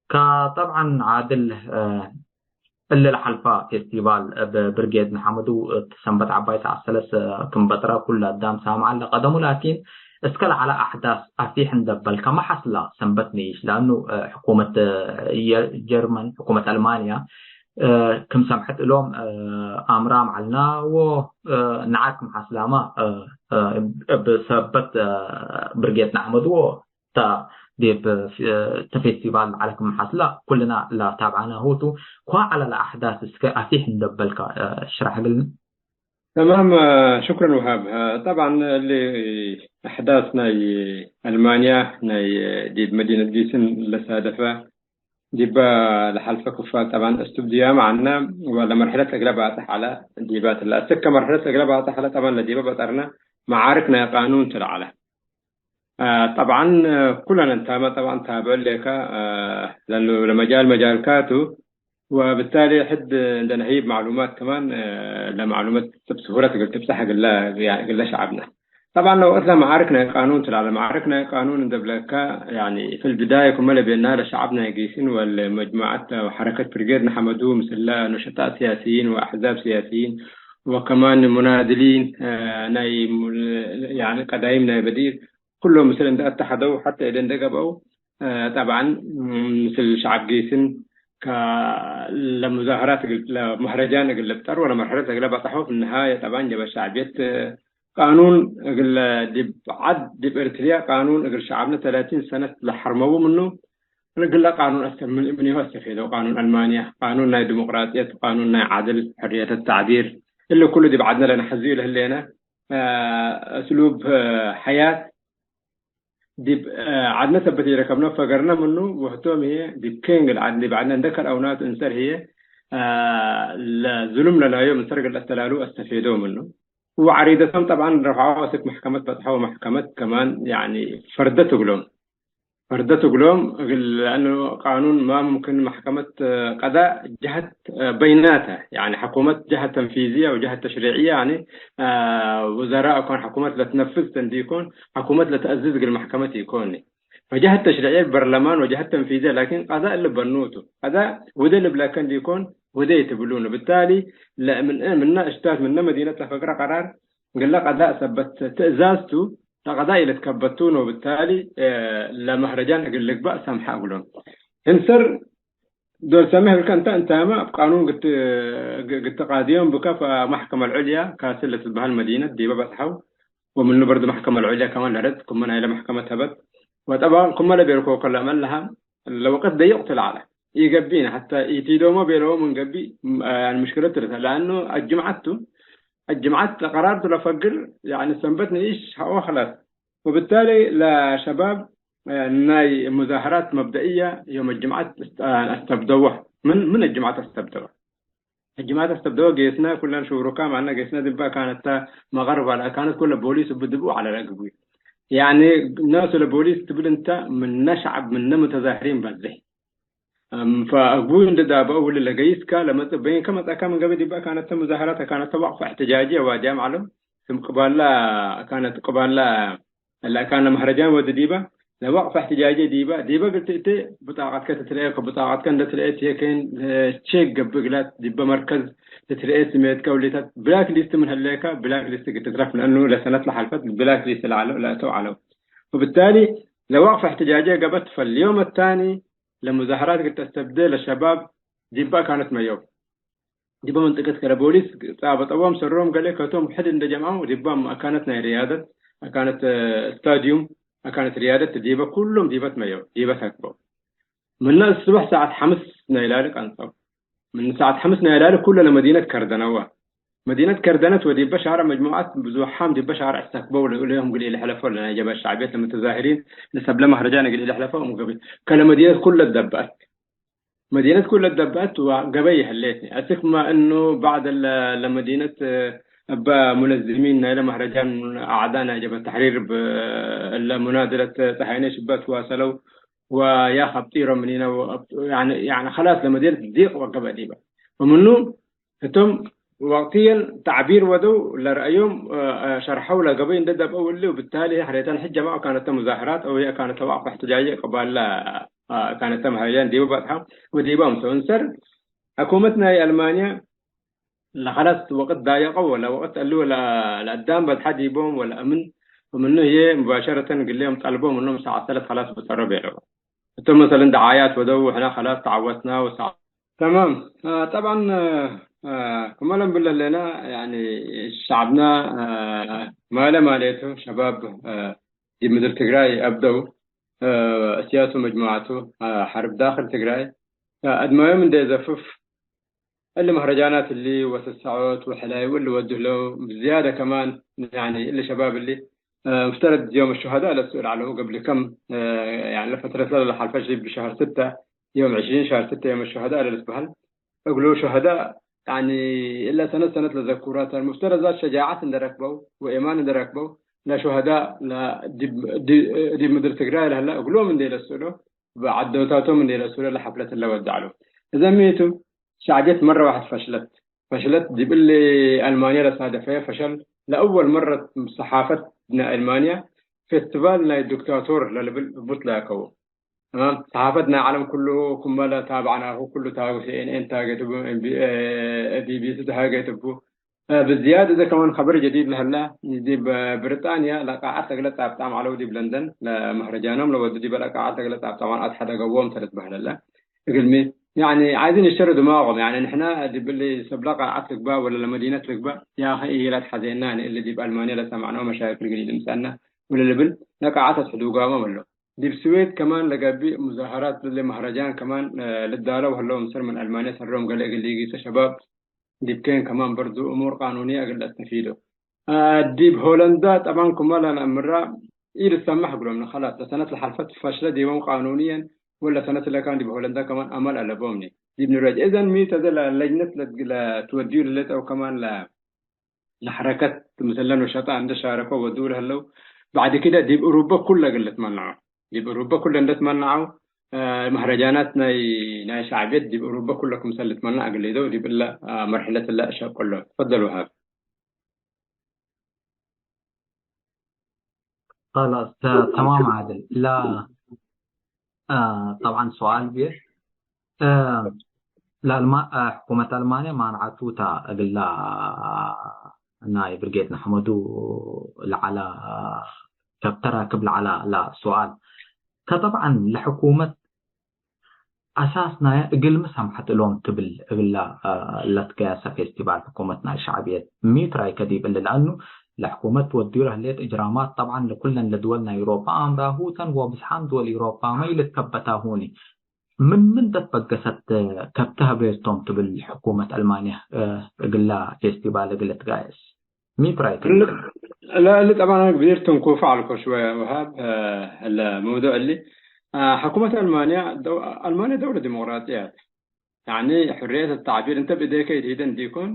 ከጠብዐን ዓድል፣ አ፣ እሊ ለሐልፈ ፌስቲቫል እብ ብርጌድ ንሐመዱ እት ሰንበት ዐባይ ሰዓት ሰለስ ክም በጥረ ኩሉ አዳም ሳምዐ ለቀደሙ ላኪን፣ እስከ ለዐለ አሕዳስ አፊሕ እንዴ በልከ መሐስላ ሰንበት ንኢሽ፣ ለአኑ፣ እ፣ ሕኩመት፣ እ፣ የ-፣ ጀርመን፣ ሕኩመት አልማንያ፣ እ፣ ክም ሰምሐት እሎም፣ እ፣ አምራም ዐልና ወ፣ እ፣ ነዓር ክም ሐስላመ፣ እ፣ እ፣ እብ ሰበት፣ እ፣ ብርጌድ ንሐመዱ ወ ተ ዲብ፣ እ፣ ተ ፌስቲቫል ዐለ ክም ሐስላ ኩልና ለታብዐናሁ ቱ። ኳ ዐለ ለአሕዳስ እስከ አፊሕ እንዴ በልከ፣ እ፣ ሽራሕ እግልነ። ተማም፣ አ፣ ሽክረን ውሃብ። አ፣ ጠብዓን እሊ አሕዳስ ናይ አልማንያ ናይ ዲብ መዲነት ጊስን ለሳደፈ ዲበ ለሐልፈ ክፋል ጠብዓን እስትብድያም ዐልነ ወለመርሐለት እግለ ባጽሕ ዐለ ዲበ ትለ። አስክ ከመርሐለት እግለ ባጽሕ ዐለ ጠብዓን ለዲበ በጠርነ መዓርክ ናይ ቃኑን ትለ ዐለ። አ፣ ጠብዓን፣ አ፣ ኩለን እንታመ ጠብዓን ታብዕ ሌከ፣ አ፣ ለኑ ለመጃል መጃልካ ቱ፣ ወብታሊ ሕድ እንደ ነህይብ ማዕሉማት ከማን፣ አ፣ ለማዕሉማት ሰብ ስሁረት እግል ትብጸሕ እግለ፣ እግለ ሸዐብነ። ጠብዓን ለወቅት ለመዓርክ ናይ ቃኑን ትላለ፣ መዓርክ ናይ ቃኑን እንደ ብለካ፣ ያኒ፣ ፊልብዳየ ክመ ለቤና ለሸዐብ ናይ ጊሲን ወለመጅሙዐት ወሐረከት ብርጌድ ንሐመዱ ምስለ ነሸጣት ሲያሲይን ወአሕዛብ ሲያሲይን ወከማን ሙናድሊን፣ አ፣ ናይ ሙል-፣ ያኒ፣ ቀዳይም ናይ በዲር፣ ኩሎም ምስል እንደ አተሐደው ሐተ እደ እንደ ገብአው፣ አ፣ ጠብዓን፣ ም፣ ምስል ሸዐብ ጊስን ከ-፣ ለሙዛሀራት እግል፣ ለመህረጃን እግል ልብጠር ወለመርሐለት እግለ በጽሐው። ፍንሃየ ጠብዓን ጀበ ሸዕብየት፣ አ፣ ቃኑን እግለ ዲብ ዐድ ዲብ ኤርትርያ ቃኑን እግል ሸዐብነ ተላቲን ሰነት ለሐርመዉ ምኑ፣ እግለ ቃኑን አስተ-፣ ምን፣ ምንሁ አስተፌደው? ቃኑን አልማንያ፣ ቃኑን ናይ ዲሞቅራጥየት፣ ቃኑን ናይ ዐድል፣ ሕርየት ተዕቢር፣ እሊ ኩሉ ዲብ ዐድነ ለነሐዝዩ ለህሌነ፣ አ፣ እስሉብ፣ አ፣ ሐያት፣ ዲብ፣ አ፣ ዐድነ ሰበት ኢረከብነ ፈገርነ ምኑ፣ ወህቶም ህዬ ዲብ ኬን እግል ዐድ-፣ ዲብ ዐድነ እንደ ከልአውናቱ እንሰር ህዬ፣ አ፣ ለዝሉም ለናዮም እንሰር እግል ለአስተላሉ አስተፌደው ምኑ። ወዐሪደቶም ጠብዓን ረፍዐው አስክ መሕከመት በጽሐው፣ መሕከመት ከማን፣ ያኒ፣ ፈርደት እግሎም። ፈርደት እግሎም እግል፣ ለአኑ ቃኑን ማ ሙምክን መሕከመት ቀዳእ ጀሀት በይናተ፣ ያኒ ሕኩመት ጀሀት ተንፊዝየ ወጀሀት ተሽሪዕየ፣ ያኒ፣ አ፣ ውዘራእ እኮን ሕኩመት ለትነፍዝ እንዲኮን፣ ሕኩመት ለተአዝዝ እግል መሕከመት ኢኮን። ፈጀሀት ተሽሪዕየ በርለማን ወጀሀት ተንፊዝየ፣ ላኪን ቀዳእ እሊ በኑቱ። ቀዳእ ውዴ ልብለከ እንዲኮን፣ ውዴ ትብሉኑ። ብታሊ፣ ለምን፣ ምነ እሽታት ምነ መዲነት ለፈግረ ቀራር፣ እግለ ቀዳእ ሰበት ትእዛዝ ቱ፣ ለቀዳእ ኢልትከበቱን ወብታሊ፣ እ፣ ለመህረጃን እግል ልግባእ ሰምሐ እግሎም። ህምሰር ዶል ሰሜሕ እልከ እንተ እንታመ እብ ቃኑን ግት-፣ ግ-፣ ግት ቃድዮም ብከ ፈመሕከመ አልዑልያ ካስል ለትትበሀል መዲነት ዲበ በጽሐው፣ ወምኑ በርዱ መሕከመ አልዑልያ ከማን ለረት ክመ ናይለ መሕከመት ሀበት። ወጠብዓን ክመ ለቤልኮ ከለመ ለሀ ለወቅት ደይቅ ቱ ለዐለ። ኢገብኢነ ሐተ ኢቲዶሞ ቤለዎ ምን ገብእ፣ ም-፣ አ፣ ያኒ ምሽክለት ትርተ። ለአኑ አጅምዐት ቱ፣ አጅምዐት ለቀራር ቱ ለፈግር፣ ያኒ ሰንበት ንኢሽ ሐቆ ኸላስ። ወብታሊ ለሸባብ፣ አ፣ ናይ ሙዛሀራት መብደእየ ዮም አጅምዐት አስ-፣ አ፣ አስተብደወ። ምን፣ ምን አጅምዐት አስተብደወ? አጅምዐት አስተብደወ ጌስነ ኩለን ሹሩካ ማነ ጌስነ ድበ ካነተ መቀርብ አለ ካነት ኩለ ቦሊስ እቡ ድብኡ ዐለ ለእግቡ። ያኒ ናሱ ለቦሊስ ትብል እንተ ምነ ሸዕብ ምነ ሙተዛህሪን በዝሕ። እም፣ ፈአግቡይ እንዴ ዳበአው እሊ ለገይስከ ለመጽእ በይንከ መጽአከ ምን ገብእ ዲበ አካነተ ሙዛሀረት አካነተ ወቅፈ እሕትጃጂ አዋድያም ዐለው። ክም ቅባላ አካነት ቅባላ ለአካነ መህረጃን ወድ ዲበ ለወቅፈ እሕትጃጂ ዲበ፣ ዲበ እግል ትእቴ ብጣቀትከ ትትርኤ፣ ከብጣቀትከ እንዴ ትርኤት ህዬ ኬን ቼክ ገብእ እግላት ዲበ መርከዝ ትትርኤ ስሜትከ ውሊታት ብላክ ሊስት ምን ህሌከ ብላክ ሊስት እግል ትትረፍ ለእኑ ለሰነት ለሐልፈት ብላክ ሊስት ለዐለው ለአተው ዐለው። ወብታሊ ለወቅፈ እሕትጃጂ ገብአት ፈልዮም አታኒ ለሙዛሀራት እግል ተስተብዴ ለሸባብ ዲበ አካነት መየው። ዲበ መንጠቀት ከለ ቦሊስ ጻበጠዎም ሰሮም ገሌ ከቶም ሕድ እንደ ጀምዐው ዲበ አካነት ናይ ርያደት፣ አካነት፣ እ፣ ስታድዩም፣ አካነት ርያደት ዲበ ኩሎም ዲበት መየው፣ ዲበት አክበው። ምነ እስብሕ ሰዓት ሐምስ ናይ ላሊ ቀንጸው። ምን ሰዓት ሐምስ ናይ ላሊ ኩለ ለመዲነት ከርደነዋ። መዲነት ከርደነት ወዲበ ሻርዕ መጅሙዓት ብዙሓም ዲበ ሻርዕ ሰክበው ለእሎም እግል ኢልሕለፎ ለናይ ጀብሀት ሸዕብየት ለመተዛሂሪን ለሰብለ መህረጃን እግል ኢልሕለፎ እም ገበይ ከለ መዲነት ኩለ ደበአት። መዲነት ኩለ ደበአት ወገበይ ይህሌት። አስክ ማ እኑ ባዕድ ለ-፣ ለመዲነት እበ ሙነዝሚን ናይለ መህረጃን አዕዳ ናይ ጀብሀት ተሕሪር ብ-፣ እለ ሙናድለት ጸሃይነ ሽበት ዋሰለው ወያ ኸብጢሮ ምኒነ ወአብ-፣ ያኒ፣ ያኒ ኸላስ ለመዲነት ዲቅ ወገበእ ዲበ። ወምኑ ህቶም ወቅትየን ተዕቢር ወደው ለረአዮም፣ እ፣ እ፣ ሸርሐው ለገበይ እንደ ደብአው እሊ፣ ወብታሊ ሕሬተን ሕጀማ ካነተ ሙዛህራት አው ህየ ካነተ ወቅፍ እሕትጃጅ ቅባለ፣ እ፣ ካነተ መሀያን ዲቡ በጽሐው ወዲቡ አምሰው እንሰር ሕኩመት ናይ አልማንያ ለኸላስ ወቅት ዳየቀው ወለ ወቅት እሊ ወለ ለአዳም በጽሐ ዲቦም ወለ አምን ወምኑ ህዬ ሙባሸረተን ግሌም ጠልቦ ምኖም ሰዓት ሰለት ኸላስ በጸሮ ቤለው። እቶም መሰለን ደዓያት ወደው፣ ወሕነ ኸላስ ተዓወትና ወሰ-፣ ተማም። አ፣ ጠብዓን፣ አ፣ ክመ ለንብል ለህሌና፣ ያኒ፣ ሸዕብና፣ አ፣ ማለ ማሌቱ፣ ሸባብ፣ አ፣ ዲብ ምድር ትግራይ አብደው፣ አ፣ እስያቱ መጅሙዓቱ፣ አ፣ ሐርብ ዳክል ትግራይ፣ አ፣ አድማዮም እንዴ ዘፍፍ፣ እሊ መህረጃናት እሊ ወትሰዖት ወሕላይ ወእሊ ወዱ ህለው፣ ብዝያደ ከማን፣ ያኒ፣ እሊ ሸባብ እሊ፣ እ፣ ሙፍተረድ ዮም ሹሀዳእ ለትስኡል ዐለው። እግል ከም፣ እ፣ ያኒ፣ ለፈትረት ለለሐልፈ ዲብ ሸህር ስተ፣ ዮም ዕሽሪን ሸህር ስተ ዮም ሹሀዳእ ለልትበሀል። እግሉ ሹሀዳእ፣ ያኒ፣ እለ ሰነት ሰነት ለዘኩራተ፣ ሙፍተረድ ዛት ሸጃዐት እንዴ ረክበው ወኤማን እንዴ ረክበው፣ ለሹሀዳእ ለ-፣ ዲብ፣ ዲ-፣ ዲብ ምድር ትግራይ ለህለ እግሎም እንዴ ለስእሎ፣ በዐዶታቶም እንዴ ለስእሎ ለሐፍለት እለ ወደዐሉ። እዘ ሚ ቱ፣ ሸዕብየት መረ ዋሕድ ፈሽለት። ፈሽለት ዲብ እሊ አልማንያ ለሳደፈየ ፈሸል፣ ለአወል መረት ሰሓፈት ናይ አልማንያ ፌስቲቫል ናይ ዲክታቶር ለልብል ቡት ለአከው። ተማም። ሰሓፈት ናይ ዐለም ኩሉ ክመ ለታብዐናሁ፣ ኩሉ ታገ፣ ሲ ኤን ኤን ታገ ትቡ፣ ኤም ቢ፣ እ፣ ቢ ቢ ሲ ታገ ትቡ። እ፣ ብዝያድ እዘ ከማን ኸበር ጀዲድ ለህለ፣ ዲብ ብሪጣንያ ለቃዓት ለእግለ ጻብጣም ዐለው፣ ዲብ ለንደን ለመህረጃኖም ለወዱ ዲበ ለቃዓት ለእግለ ጻብጣም አትሐደገዎም ተ ልትበህል ህለ። እግልሚ፣ ያኒ፣ ዓይዚን ይሽተሩ ድማቆም። ያኒ፣ ንሕና ዲብ እሊ ሰብለ ቃዓት ልግባእ ወለ ለመዲነት ልግባእ፣ ያኸ ኢለትሐዜናኒ፣ እሊ ዲብ አልማንያ ለሰመዕናሁ መሻክል እግል ኢልምጸአነ ወለ ልብል፣ ለቃዓት አትሕዱጋሞም እሉ። ዲብ ስዌድ ከማን ለገብእ ሙዛሀራት፣ እሊ መህረጃን ከማን፣ እ፣ ልዳለው ህለው፣ ምስር ምን አልማንያ ሰሮም ገሌ እግል ሊጊሰ ሸባብ፣ ዲብ ኬን ከማን በርዱ እሙር ቃኑንየ እግል ለአስተፊዶ። አ፣ ዲብ ሆለንዳ ጠባን ክመ ለነአምራ ኢልትሰመሕ እግሎም፣ ኸላስ ለሰነት ለሐልፈት ፈሽለ ዲቦም ቃኑንየን፣ ወለ ሰነት ለካን ዲብ ሆለንዳ ከማን አመል አለቦምኒ። ዲብ ኖርዌጅ እዘን ሚ ተዘ ለለጅነት ለ-፣ ለትወድዩ ለህሌት አው ከማን ለ-፣ ለሐረከት ምስለን ወሸጣ እንደ ሻረኮ ወዱ ለህለው፣ ባዕድ ክደ ዲብ እሩበ ኩለ እግል ልትመነዖ። ዲብ እሩበ ኩለ እንደ ትመነዐው፣ አ፣ መህረጃናት ናይ፣ ናይ ሸዕብየት ዲብ እሩበ ኩለ ክምሰል ልትመነዕ እግል ሊደው ዲብ እለ፣ አ፣ መርሕለት እለ እሸቅሎ። ትፈደል ወሃብ። خلاص، ተ-፣ ተማም ዓድል። ላ፣ አ፣ ጠብዓን ሰዋል ብየ፣ አ፣ ለአልማ-፣ አ፣ ሕኩመት አልማንያ ማንዓቱ ተ እግላ ናይ ብርጌድ ንሐመዱ ለዐለ ከብተ ራክብ ለዐለ ለሰዋል። ከጠብዓን ለሕኩመት አሳስ ናየ እግልሚ ሰምሐት እሎም ትብል እግላ፣ አ፣ ለትገያሰ ፌስቲቫል ሕኩመት ናይ ሸዕብየት ሚ ትራይከ ዲብ እሊ? ለአኑ ለሕኩመት ወድዩ ለህሌት እጅራማት ጠብዓን ለኩለን ለድወል ናይ ኤውሮፓ አምራሁተን ወብዝሓም ድወል ኤውሮፓመ ኢልትከበታሁኒ። ምን ምን ተትበገሰት ከብተ ሀቤርቶም ትብል ሕኩመት አልማንያ፣ እ፣ እግላ ፌስቲቫል እግል ትጋየስ? ሚ ትራይከ? እሊ፣ ለ-፣ እሊ ጠብዓን አነ ግቢር ትንኩፍ ዐልኮ ሽወየ ወሃብ፣ እ፣ እለ መውዱዕ እሊ። አ፣ ሕኩመት አልማንያ፣ ደው-፣ አልማንያ ደውለ ዲሞቅራጥያት። ያኒ ሕርየት ተዕቢር እንተ ብእዴከ ኢትሂደ እንዲኮን፣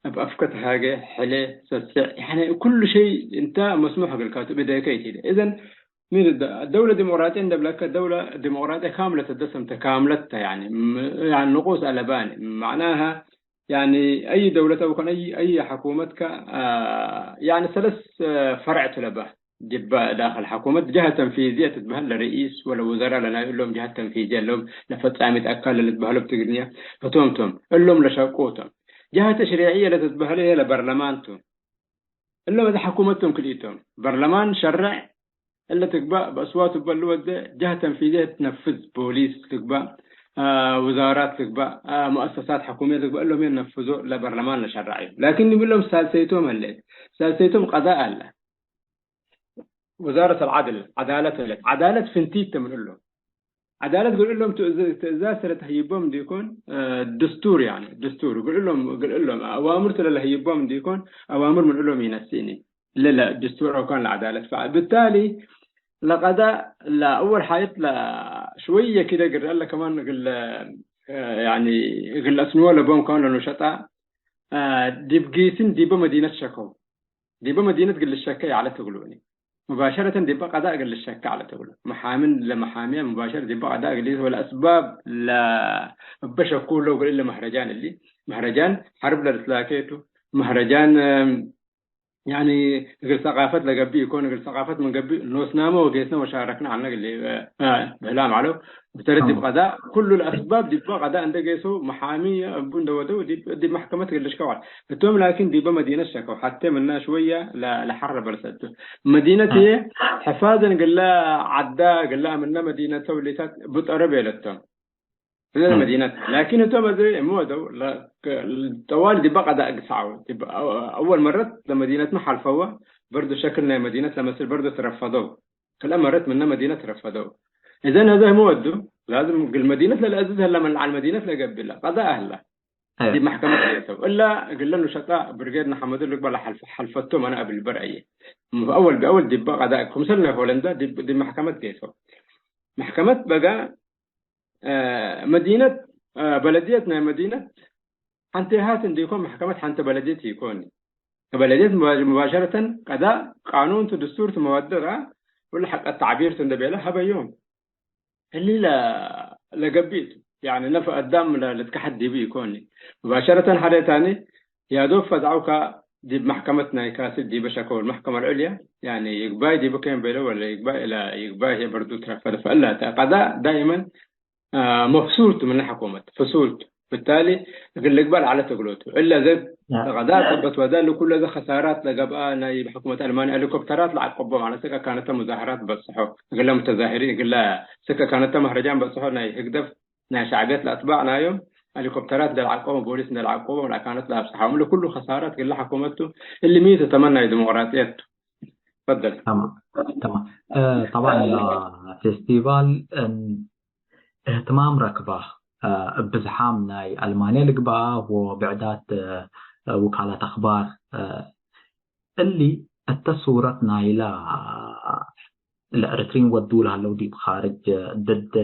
እብ አፍከ ተሃጌ፣ ሕሌ፣ ሰሴዕ፣ ያኒ ኩሉ ሸይ እንተ መስሙሕ እግልካቱ ብእዴከ ኢትሂደ። እዘን ምን ደ-፣ ደውለ ዲሞቅራጥየ እንደ ብለከ፣ ደውለ ዲሞቅራጥየ ካምለት እደሰምተ ካምለት ተ፣ ያኒ ም-፣ ያኒ ንቁስ አለባኒ። መዕናሃ፣ ያኒ አይ ደውለት አው ከን አይ፣ አይ ሕኩመት ከ፣ አ፣ ያኒ ሰለስ፣ አ፣ ፈርዕ ቱ ለበ። ዲበ ዳክል ሕኩመት ጀሀ ተንፊዝየ ትትበህል ለርኢስ ወለውዘራ ለናይ እሎም ጀሀት ተንፊዝየ እሎም ለፈጻሚት አካል ለልትበህሎ ብትግርኛ ህቶም ቶም። እሎም ለሸቁ ቶም። ጀሀ ተሽሪዕየ ለትትበህሎ ህዬ ለበርለማን ቱ። እሎም እት ሕኩመት ቶም ክልኢቶም። በርለማን ሸርዕ እለ ትግባእ በአስዋቱ እበ ልወዴ ጀህ ተንፊዝየ ትነፍዝ፣ ፖሊስ ልግባእ፣ አ፣ ውዛራት ልግባእ፣ አ፣ ሙአሰሳት ሕኩምየት ልግባእ፣ እሎም ነፍዞ ለበርለማን ለሸረዐዩ። ላኪን ዲብሎም ሳልሰይቶም ሀሌት፣ ሳልሰይቶም ቀዳእ አለ። ወዛረት አልዐድል፣ ዐዳለት ህሌት። ዐዳለት ፍንቲት ተ ምን እሎም። ዐዳለት እግል እሎም ትእዝ-፣ ትእዛዝ ሰለት ህይቦም እንዲኮን፣ እ፣ ድስቱር ያኒ፣ ድስቱር እግል እሎም፣ እግል እሎም አዋምር ተ ለለህይቦም እንዲኮን፣ አዋምር ምን እሎም ይነስእኒ። ለለ ድስቱር አው ካን ለዐዳለት ፈዐል። ብታሊ ለቀዳእ ለአወል ሓየት ለሽወየ ኪደ ግረ አለ ከማን እግል፣ እ፣ ያኒ እግል አስንዎ ለቦም ከማን ለኑሸጣ፣ እ፣ ዲብ ጊስን ዲበ መዲነት ሸከው። ዲበ መዲነት እግል ልሸከ ይዐለ ትግሉኒ። ሙባሸረተን ዲበ ቀዳእ እግል ልሸከ ዐለ ትግሉ። መሓምን ለመሓምያ ሙባሸር ዲበ ቀዳእ እግል ወለአስባብ ለ-፣ እበ ሸኩ ለው እግል እለ መህረጃን እሊ። መህረጃን ሐርብ ለልትላኬቱ። መህረጃን፣ እም፣ ያኒ እግል ሰቃፈት ለገብእ ኢኮን፣ እግል ሰቃፈት ምን ገብእ ኖስናመ ወጌስነ ወሻረክነ ዐልነ እግል፣ እ፣ ብህላም ዐለው። ብተረት ዲብ አዎ። ቀዳእ፣ ኩሉ ለአስባብ ዲበ ቀዳእ እንደ ጌሰው፣ መሓሚ እቡ እንደ ወደው፣ ዲብ፣ ዲብ መሕከመት እግል ልሽከው ዐለ። እቶም ላኪን ዲበ መዲነት ሸከው፣ ሐቴ ምና ሽወየ ለ-፣ ለሐረ በልሰቱ። መዲነት አዎ። ህዬ ሕፋዘን ግላ ዐዳ፣ ግላ ምነ መዲነተ ውሊታት ብጠረብ የለቶም። እለ አዎ። መዲነት። ላኪን እቶም አዜ እሙ ወደው፣ ለ-፣ ከ-፣ ጠዋል ዲበ ቀዳእ ግሳዐው። ዲብ አወ-፣ አወል መረት ለመዲነትመ ሐልፈወ፣ በርዶ ሸክል ናይ መዲነት ለመስል በርዶ ትረፈደው። ክልኤ መረት ምነ መዲነት ትረፈደው። እዘን አዜ ህሙ ወዱ፣ ላዝም እግል መዲነት ለለአዝዝ ህለ፣ ምን ለዐል መዲነት ለገብእ እለ ቀዳእ ህለ። አዮ። ዲብ መሕከመት ጌሰው። እላ እግለ ኑሸጣ ብርጌድ ንሐመዱ ልግበእ ለሐልፈ-፣ ሐልፈቶም አነ አብል በርአየ። አወል ብአወል ዲበ ቀዳእ ክምሰል ናይ ሆለንዳ ዲብ፣ ዲብ መሕከመት ጌሰው። መሕከመት በጋ፣ እ፣ መዲነት፣ እ፣ በለድየት ናይ መዲነት ሐንቴሃት እንዲኮን መሕከመት ሐንተ በለድየት ኢኮን። በለድየት ሙባ-፣ ሙባሸረተን ቀዳእ ቃኑን ቱ ድስቱር ቱ መዋደር አ፣ ወለ ሐቀ ተዕቢር ቱ እንደ ቤለ ሀበዮም። እሊ ለ-፣ ለገብእ ቱ፣ ያኒ ነፍዕ አዳም ለ-፣ ልትከሐድ ዲቡ ኢኮን። ሙባሸረተን ሐደ ታኒ ያዶብ ፈዝዐው ከ ዲብ መሕከመት ናይ ካስል ዲበ ሸከው ለመሕከመ ለዑልየ፣ ያኒ ይግባይ ዲቡ ኬን ቤለ ወለ ይግባይ እለ ይግባይ ህዬ በርዱ ትረፈደ። ፈእለ ተ ቀዳእ ዳይመን አ፣ መፍሱል ቱ ምነ ሕኩመት፣ ፍሱል ቱ። ብታሊ እግል ልግበእ ለዐለ ተግሎቱ። እለ ዘ ያ። ለቀዳእ ሰበት ወደ ለኩለ ዘ ከሳራት ለገብአ ናይ ሕኩመት አልማንያ ሄሊኮፕተራት ለዐቀቦም ዐለ። ስከ ካነተ ሙዛህራት በጽሖ፣ እግለ ሙተዛሂሪን፣ እግለ ስከ ካነተ መህረጃን በጽሖ፣ ናይ ህግደፍ ናይ ሸዕብየት ለአትባዕ ናዮም ሄሊኮፕተራት እንደ ለዐቀቦም፣ ፖሊስ እንደ ለዐቀቦም፣ ለአካነት ለአብጽሐዎም። ለኩሉ ከሳራት እግለ ሕኩመት ቱ። እሊ ሚ ቱ ተመን ናይ ዲሞቅራጥየት ቱ። ፈደል። ተማም፣ ተማም። እ፣ ጠብዓን ለፌስቲቫል፣ እም፣ እህትማም ረክበ፣ እ፣ እብ ብዝሓም ናይ አልማንየ ልግበአ ወብዕዳት፣ እ፣ ውካላት አክባር፣ እ፣ እሊ እተ ሱረት ናይለ ለእርትሪን ወዱ ለሀለው ዲብ ካርጅ ድድ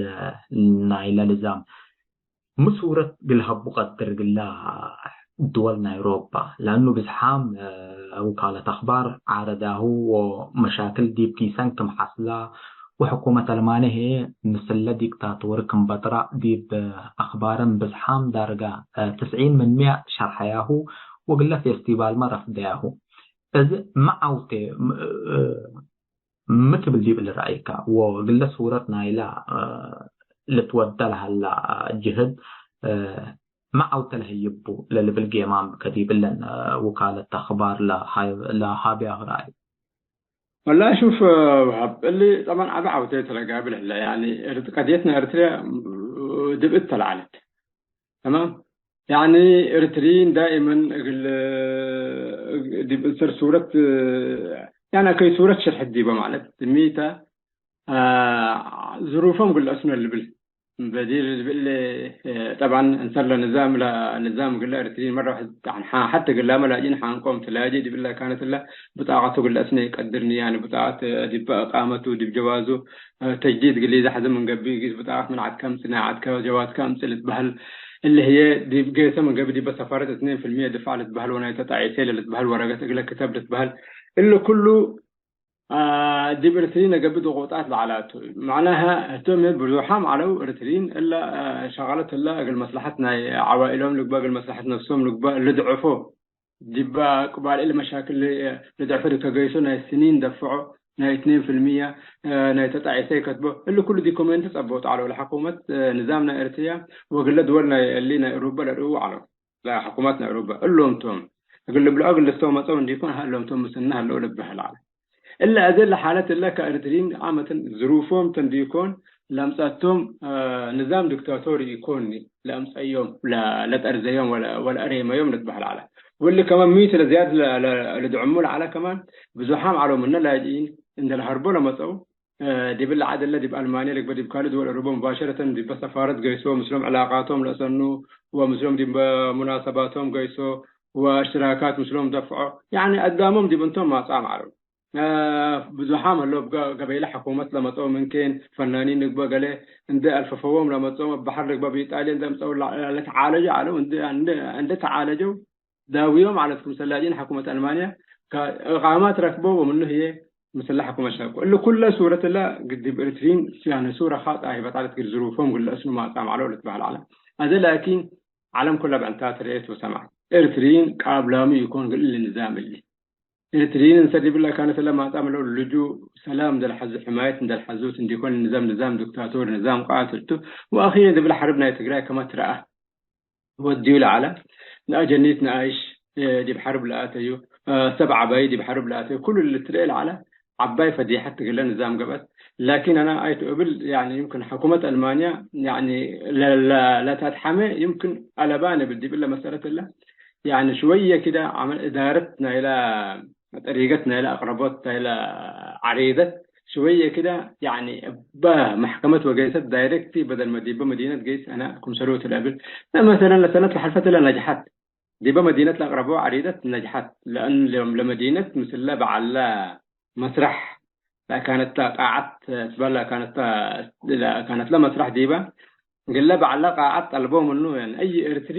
ናይለ ልዛም ሚ ሱረት እግል ሀቡ ቀድር እግለ ድወል ናይ ኦሮፓ? ለእኑ ብዝሓም፣ እ፣ ውካለት አክባር ዓረዳሁ ወመሻክል ዲብ ጊሰን ክም ሐስላ፣ ወሕኩመት አልማንየ ህዬ ምስለ ዲክታቶር ክም በጥራ ዲብ አክባርን ብዝሓም ዳርጋ፣ እ፣ ትስዒን ምን ሚያ ሸርሐያሁ ወእግለ ፌስቲቫልመ ረፍደያሁ። እዝ ሚ ዐውቴ፣ ም-፣ እ፣ ሚ ትብል ዲብ እሊ ረአይከ? ወእግለ ሱረት ናይለ፣ እ፣ ልትወደ ለሀላ ጅህድ፣ እ፣ ሚ ዐውቴ ለህይቡ ለልብል ጌማም ከዲብለን፣ እ፣ ውካለት አክባር ለሃ-፣ ለሃብያሁ ረአይ። ወላሂ ሹፍ፣ እ፣ ወሀብ፣ እሊ ጠብዓን ዐቢ ዐውቴ ተ ለጋብል ህለ፣ ያኒ፣ እርት-፣ ቀድየትነ ኤርትርየ፣ እ፣ ድብእት ተ ለዐለት። ተማም። ያኒ ኤርትርይን ዳኢመን እግል፣ ዲብ እንሰር ሱረት፣ ያኒ አከይ ሱረት ሽርሕት ዲበ ማለት ሚተ፣ አ፣ ዝሩፎም እግል አስኖ ልብል። በዲር ልብል፣ ጠብዓን እንሰር ለንዛም፣ ለንዛም እግለ ኤርትርይን መረ ዋሕድ ሐ-፣ ሐተ እግላመ ላጅኢን ሐንቆም ትላጀ ዲብለ ካነት እለ ብጣቀቱ እግል አስነ ይቀድርኒ። ያኒ ብጣቀት ዲበ እቃመቱ ዲብ ጀዋዙ ተጅዲድ እግል ኢዘሐዘ ምን ገብእ፣ ጊስ ብጣቀት ምን ዐድከ አምጽእ፣ ናይ ዐድከ ጀዋዝከ አምጽእ ልትበህል፣ እሊ ህዬ ዲብ ጌሰ ምን ገብእ ዲበ ሰፋረት እትኔን ፊልምየ ድፋዕ ልትበህል ወናይ ተጣዒሴ ለልትበህል ወረገት እግለ ክተብ ልትበህል። እሊ ኩሉ፣ አ፣ ዲብ እርትሪን ለገብእ ድቁጣት ለዐላቱ። መዕናሀ ህቶም ብዞሓም ዐለው እርትሪን እለ፣ አ፣ ሸቀለት እለ እግል መስለሐት ናይ ዐዋኢሎም ልግበእ፣ እግል መስለሐት ነፍሶም ልግበእ ልድዕፎ። ዲበ ቅባል እሊ መሻክል ልድዕፈ ዲብ ከገይሶ ናይ ስኒን ደፍዖ፣ ናይ እትኔን ፊልምየ ናይ ተጣዒሰ ይከትቦ። እሊ ኩሉ ዲኮሜንት ጸብቦ ዐለው ለሐኩመት ንዛም ናይ ኤርትርያ ወእግለ ድወል ናይ እሊ ናይ እሩበ ለርእዉ ዐለው። ለሐኩማት ናይ እሩበ እሎም ቶም እግል ልብልዖ እግል ልስተው መጸው እንዲኮን፣ ሀ እሎም ቶም ምስልነ ሀለው ልበህል ዐለ። እለ አዜ ለሓለት እለ ከኤርትሪን ዓመትን ዝሩፎም ተንዲኮን ለአምጸአቶም፣ አ፣ ንዛም ዲክታቶሪ ኢኮኒ ለአምጸዮም፣ ለ-፣ ለጠርዘዮም ወለ-፣ ወለአሬመዮም ልትበህል ዐለ። ወእሊ ከማን ሚት ለዝያድ ለ-፣ ለ-፣ ልድዕሙ ለዐለ ከማን ብዙሓም ዐለው ምነ ላጅኢን እንደ ለሀርቦ ለመጸው፣ እ፣ ዲብለ ዐድ እለ ዲብ አልማንየ ልግበእ ዲብ ካልእ ድወል አውሮበ ሙባሸረተን ዲበ ሰፋረት ገይሶ፣ ምስሎም ዕላቃቶም ለአሰኑ ወምስሎም ዲብ ሙናሰባቶም ገይሶ ወእሽትራካት ምስሎም ደፍዖ። ያኒ አዳሞም ዲብ እንቶም ማጽአም ዐለው። እ፣ ብዙሓም ህለው እብ ገ-፣ ገበይለ ሕኩመት ለመጽአው ምንኬን ፈናኒን ልግበእ ገሌ እንዴ አልፈፈዎም ለመጽኦም እብ በሐር ልግበእ እብ ኢጣልየ እንዴ አምጽአው ለ-፣ ለተዓለጀ ዐለው። እንዴ፣ እንዴ፣ እንዴ ተዓለጀው ዳውዮም ዐለት ክምሰል ላጅኢን ሕኩመት አልማንያ ከእቃማት ረክቦ ወምኑ ህዬ ምስለ ሕኩመት ሸቁ። እሊ ኩለ ሱረት እለ ዲብ ኤርትሪን ያነ ሱረ ኻስ ሀይበት ዐለት እግል ዝሩፎም እግል ለአስኑ ማጽአም ዐለው ልትበህል ዐለ። አዜ ላኪን ዐለም ኩለ ብዕንታት ረኤት ወሰምዐት። ኤርትሪን ቃብላሙ ኢኮን እግል እሊ ንዛም እሊ። ኤርትሪን እንሰ ዲብለ ካነት እለ ማጽአም ዐለው ልጁእ ሰላም እንዴ ለሐዙ ሕማየት እንዴ ለሐዙት እንዲኮን ንዛም ንዛም ዲክታቶር ንዛም ቃትል ቱ። ወአኺረን ዲብለ ሐርብ ናይ ትግራይ ከመ ትረአ። ወድዩ ለዐለ፣ ነአጀኒት ነአይሽ፣ እ፣ ዲብ ሐርብ ለአተዩ፣ እ፣ ሰብ ዐባይ ዲብ ሐርብ ለአተዩ፣ ኩሉ ልትርኤ ለዐለ ዐባይ ፈዲሐት እግለ ንዛም ገብአት። ላኪን አነ አይቱ እብል፣ ያኒ፣ ይምክን ሕኩመት አልማንያ፣ ያኒ፣ ለ-፣ ለ-፣ ለተትሐሜ፣ ይምክን አለባን እብል ዲብለ መሰለት እለ፣ ያኒ፣ ሽወየ ክደ ዐመል እዳረት ናይለ ጠሪገት ናይለ አቅረቦት ናይለ ዐሬደት ሽወየ ክደ፣ ያኒ፣ እበ መሕከመት ወገይሰት ዳይሬክት በደል መ ዲበ መዲነት ገይስ አነ ክምሰሉ እት ለእብል። መሰለን ለሰነት ለሐልፈት እለ ነጅሐት፣ ዲበ መዲነት ለአቅረቦ ዐሬደት ነጅሐት። ለእን ለም-፣ ለመዲነት ምስለ በዐለ መስረሕ ለካነተ ቃዐት ትበል ለካነተ፣ ለካነትለ መስረሕ ዲበ እግለ በዐለ ቃዐት ጠልቦ ምኑ፣ ያኒ፣ አይ ኤርትሪ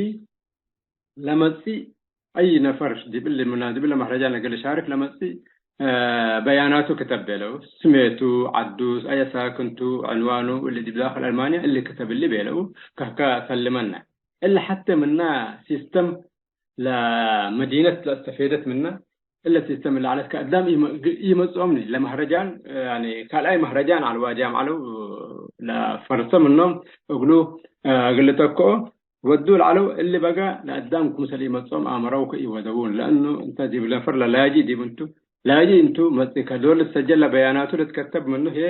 ለመጽእ አይ ነፈር ዲብ እሊ ምና-፣ ዲብ እለ መህረጃን እግል ልሻርክ ለመጽእ፣ እ፣ በያናቱ ክተብ ቤለው። ስሜቱ፣ ዐዱ፣ አየ ሳክን ቱ፣ ዕንዋኑ፣ እሊ ዲብ ዳክል አልማንያ እሊ ክተብ እሊ ቤለው። ከህከ ሰልመነ። እሊ ሐቴ ምና ሲስተም ለመዲነት ለአስተፌደት ምና፣ እለ ሲስተም እሊ ዐለት ከአዳም ኢመ-፣ ኢመጽኦምኒ ለመህረጃን፣ ያኒ ካልኣይ መህረጃን ዐልዋ ጃም ዐለው ለፈርሰ ምኖም እግሉ፣ እ፣ እግል ልተክኦ። ወዱ ለዐለው እሊ በጋ ለአዳም ክምሰል ኢመጽኦም አመረው ከኢወደውን። ለእኑ እንተ ዲብ ነፈር ለላጂ ዲብ እንቱ፣ ላጂ እንቱ መጽእ ከዶል ልትሰጀል ለበያናቱ ልትከተብ ምኑ ህዬ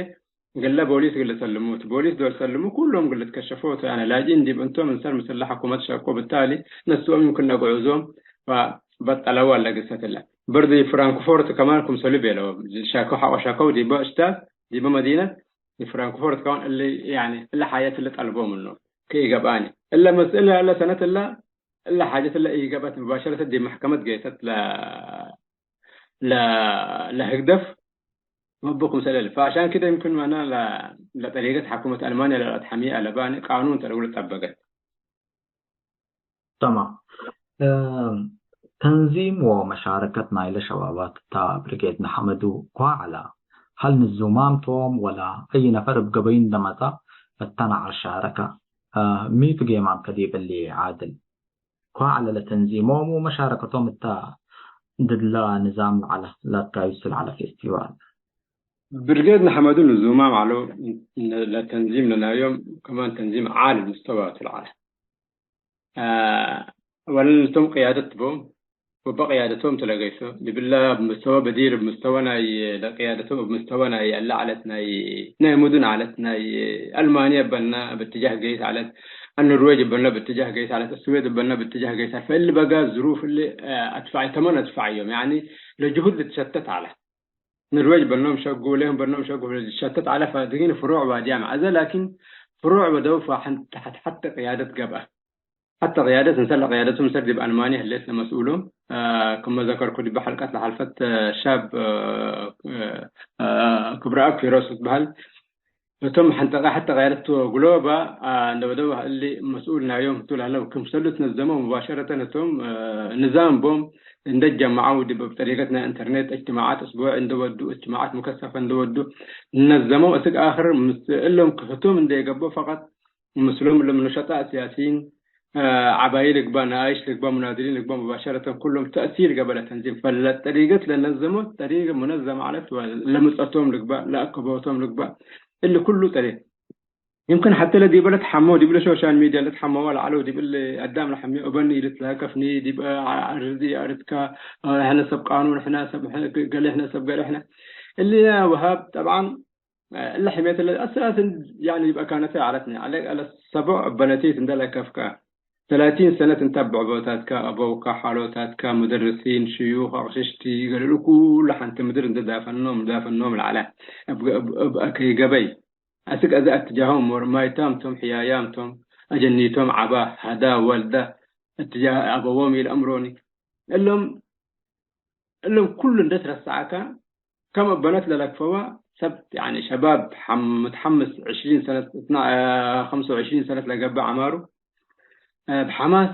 እግለ ቦሊስ እግል ልሰልሙት። ቦሊስ ዶል ሰልሙ ኩሎም እግል ልትከሸፎ ቱ። ያነ ላጂ እንዲብ እንቶም እንሰር ምስለ ሕኩመት ሸቆ ብታሊ ነስኦም ይምክን ነግዑዞም ወበጠለዋ ለግሰት እለ። በርድ ፍራንክፎርት ከማን ክምሰሉ ቤለዎም። ሻከው ሐቆ ሻከው ዲበ እሽታት ዲበ መዲነት ፍራንክፎርት ከማን እሊ ያኒ እለ ሓጀት እለ ጠልቦ ምኑ። ከኢገብአኒ። እለ መስእለ እለ ሰነት እለ፣ እለ ሓጀት እለ ኢገብአት ሙባሸረተ ዲብ መሕከመት ገይሰት ለ-፣ ለ-፣ ለህግደፍ መቡ ክምሰል እለ። ፈአሻን ክደ ይምክን ማና ለ-፣ ለጠሪቀት ሐኩመት አልማንያ ለለአትሐምየ አለባኒ ቃኑን ተለውል ጠበቀት። ተማም። እም፣ ተንዚም ወመሻረከት ናይለ ሸባባት እታ ብርጌድ ንሐመዱ ኳ ዐላ። ሀል ንዙማም ቶም ወላ አይ ነፈር እብ ገበዩ እንዴ መጽአ ፈተነ ዐል ሻረከ? እ፣ ሚቱ ጌማም ከዲብ እሊ ዓድል ኳ ዐለ ለተንዚሞም ወመሻረከቶም እተ ድድለ ንዛም ለዐለ ለአካዩ ስል ዐለ ፌስቲቫል። ብርጌድ ንሐመዱ ንዙማም ዐለው ለተንዚም ለናዮም ከማን ተንዚም ዓሊ ሙስተዋ ቱ ለዐለ። አ፣ ወለን እቶም ቅያደት ቦም ወበቅያደቶም ቱ ለገይሶ፣ ዲብለ እብ ምስተወ በዲር፣ እብ ምስተወ ናይ ለቅያደቶም፣ እብ ምስተወ ናይ እለ ዐለት ናይ፣ ናይ ሙዱን ዐለት ናይ አልማንየ እበና እብ እትጃህ ገይስ ዐለት፣ አልኑርዌጅ እበና እብ እትጃህ ገይስ ዐለት፣ እስዌድ እበና እብ እትጃህ ገይስ ዐለት። ፈእሊ በጋ ዝሩፍ እሊ፣ አ፣ አትፋዕ ተመን አትፋዕዮም፣ ያኒ ለጅሁድ ልትሸተት ዐለ። ንርዌጅ በኖም ሸጉ፣ ሌም በኖም ሸጉ፣ ሸተት ዐለ። ፈድጊን ፍሩዕ ዋድያም ዐዘ፣ ላኪን ፍሩዕ ወደው ፈሐን-፣ ሐት-፣ ሐተ ቅያደት ገብአ። ሐተ ቅያደት እንሰ ለቅያደቱ ምሰር ዲብ አልማንያ ህሌት ለመስኡሎም፣ አ፣ ክመ ዘከርኩ ዲበ ሐልቀት ለሐልፈት፣ አ፣ ሻብ፣ አ፣ አ፣ ክብረአብ ኪሮስ ትበህል። እቶም ሐንጠቀ ሐተ ቅያደት ግሎበ፣ አ፣ እንደ ወደው እሊ መስኡል ናዮም ህቱ ለህለው ክምሰሉ ትነዘመው ሙባሸረተን እቶም፣ አ፣ ንዛም ቦም እንደ ጀመዐው ዲብ ጠሪቀት ናይ ኢንተርኔት እጅትማዓት እስቡዕ እንደ ወዱ እጅትማዓት ሙከሰፈ እንደ ወዱ ነዘመው እስክ አክር ምስ እሎም ክህቶም እንደ የገቦ ፈቀጥ ምስሎም እሎም ነሸጣ ሲያሲን፣ አ፣ ዐባይ ልግባ፣ ነአይሽ ልግባ፣ ሙናድሊን ልግባ፣ ሙባሸረተን ኩሎም ተእሲር ገበ ለተንዚም ፈለ ጠሪቀት ለነዘመው ጠሪቀ ሙነዘመ ዐለት ወለምጸቶም ልግባ፣ ለአከቦቶም ልግባ እሊ ኩሉ ጠሪቅ ይምክን ሐቴ ለዲበ ለትሐመው፣ ዲብለ ሶሻል ሚድያ ለትሐመዋ ለዐለው፣ ዲብ እሊ አዳም ለሐምዮ እበኒ ኢልትላከፍኒ፣ ዲብ አርዚ አርድከ፣ ሕነ ሰብ ቃኑን፣ ሕነ ሰብ ገሌ፣ ሕነ ሰብ ገሌ፣ ሕነ እሊ ወሃብ ጠብዓን እለ ሕሜት እለ አሳስን ያኒ ይብአካነተ ዐለትነ። ዐለ፣ ዐለ ሰቦዕ በነቲት እንደ ለከፍከ፣ ሰላሲን ሰነት እንተ ብዕቦታትከ፣ አበውከ፣ ሐሎታትከ፣ ሙደርሲን፣ ሽዩኽ፣ አቅሽሽቲ፣ ገለሉ ኩሉ ሐንቲ ምድር እንደ ዳፈኖም፣ ዳፈኖም ለዐለ። እብ፣ እብ፣ እብ አከይ ገበይ፣ አስክ አዜ አትጃሆም ወር ማይታም ቶም፣ ሕያያም ቶም፣ አጀኒቶም ዐባ፣ ሀዳ፣ ወልደ፣ እትጃህ አበዎም ኢለአምሮኒ። እሎም፣ እሎም ኩሉ እንደ ትረሰዐከ፣ ከም እበነት ለለክፈዋ ሰብ፣ ያኒ ሸባብ ሐም-፣ ምትሐምስ ዕሽሪን ሰነት፣ እትና-፣ አ፣ ኸምሰ ወዕሽሪን ሰነት ለገብእ ዐማሩ፣ አ፣ ብሐማስ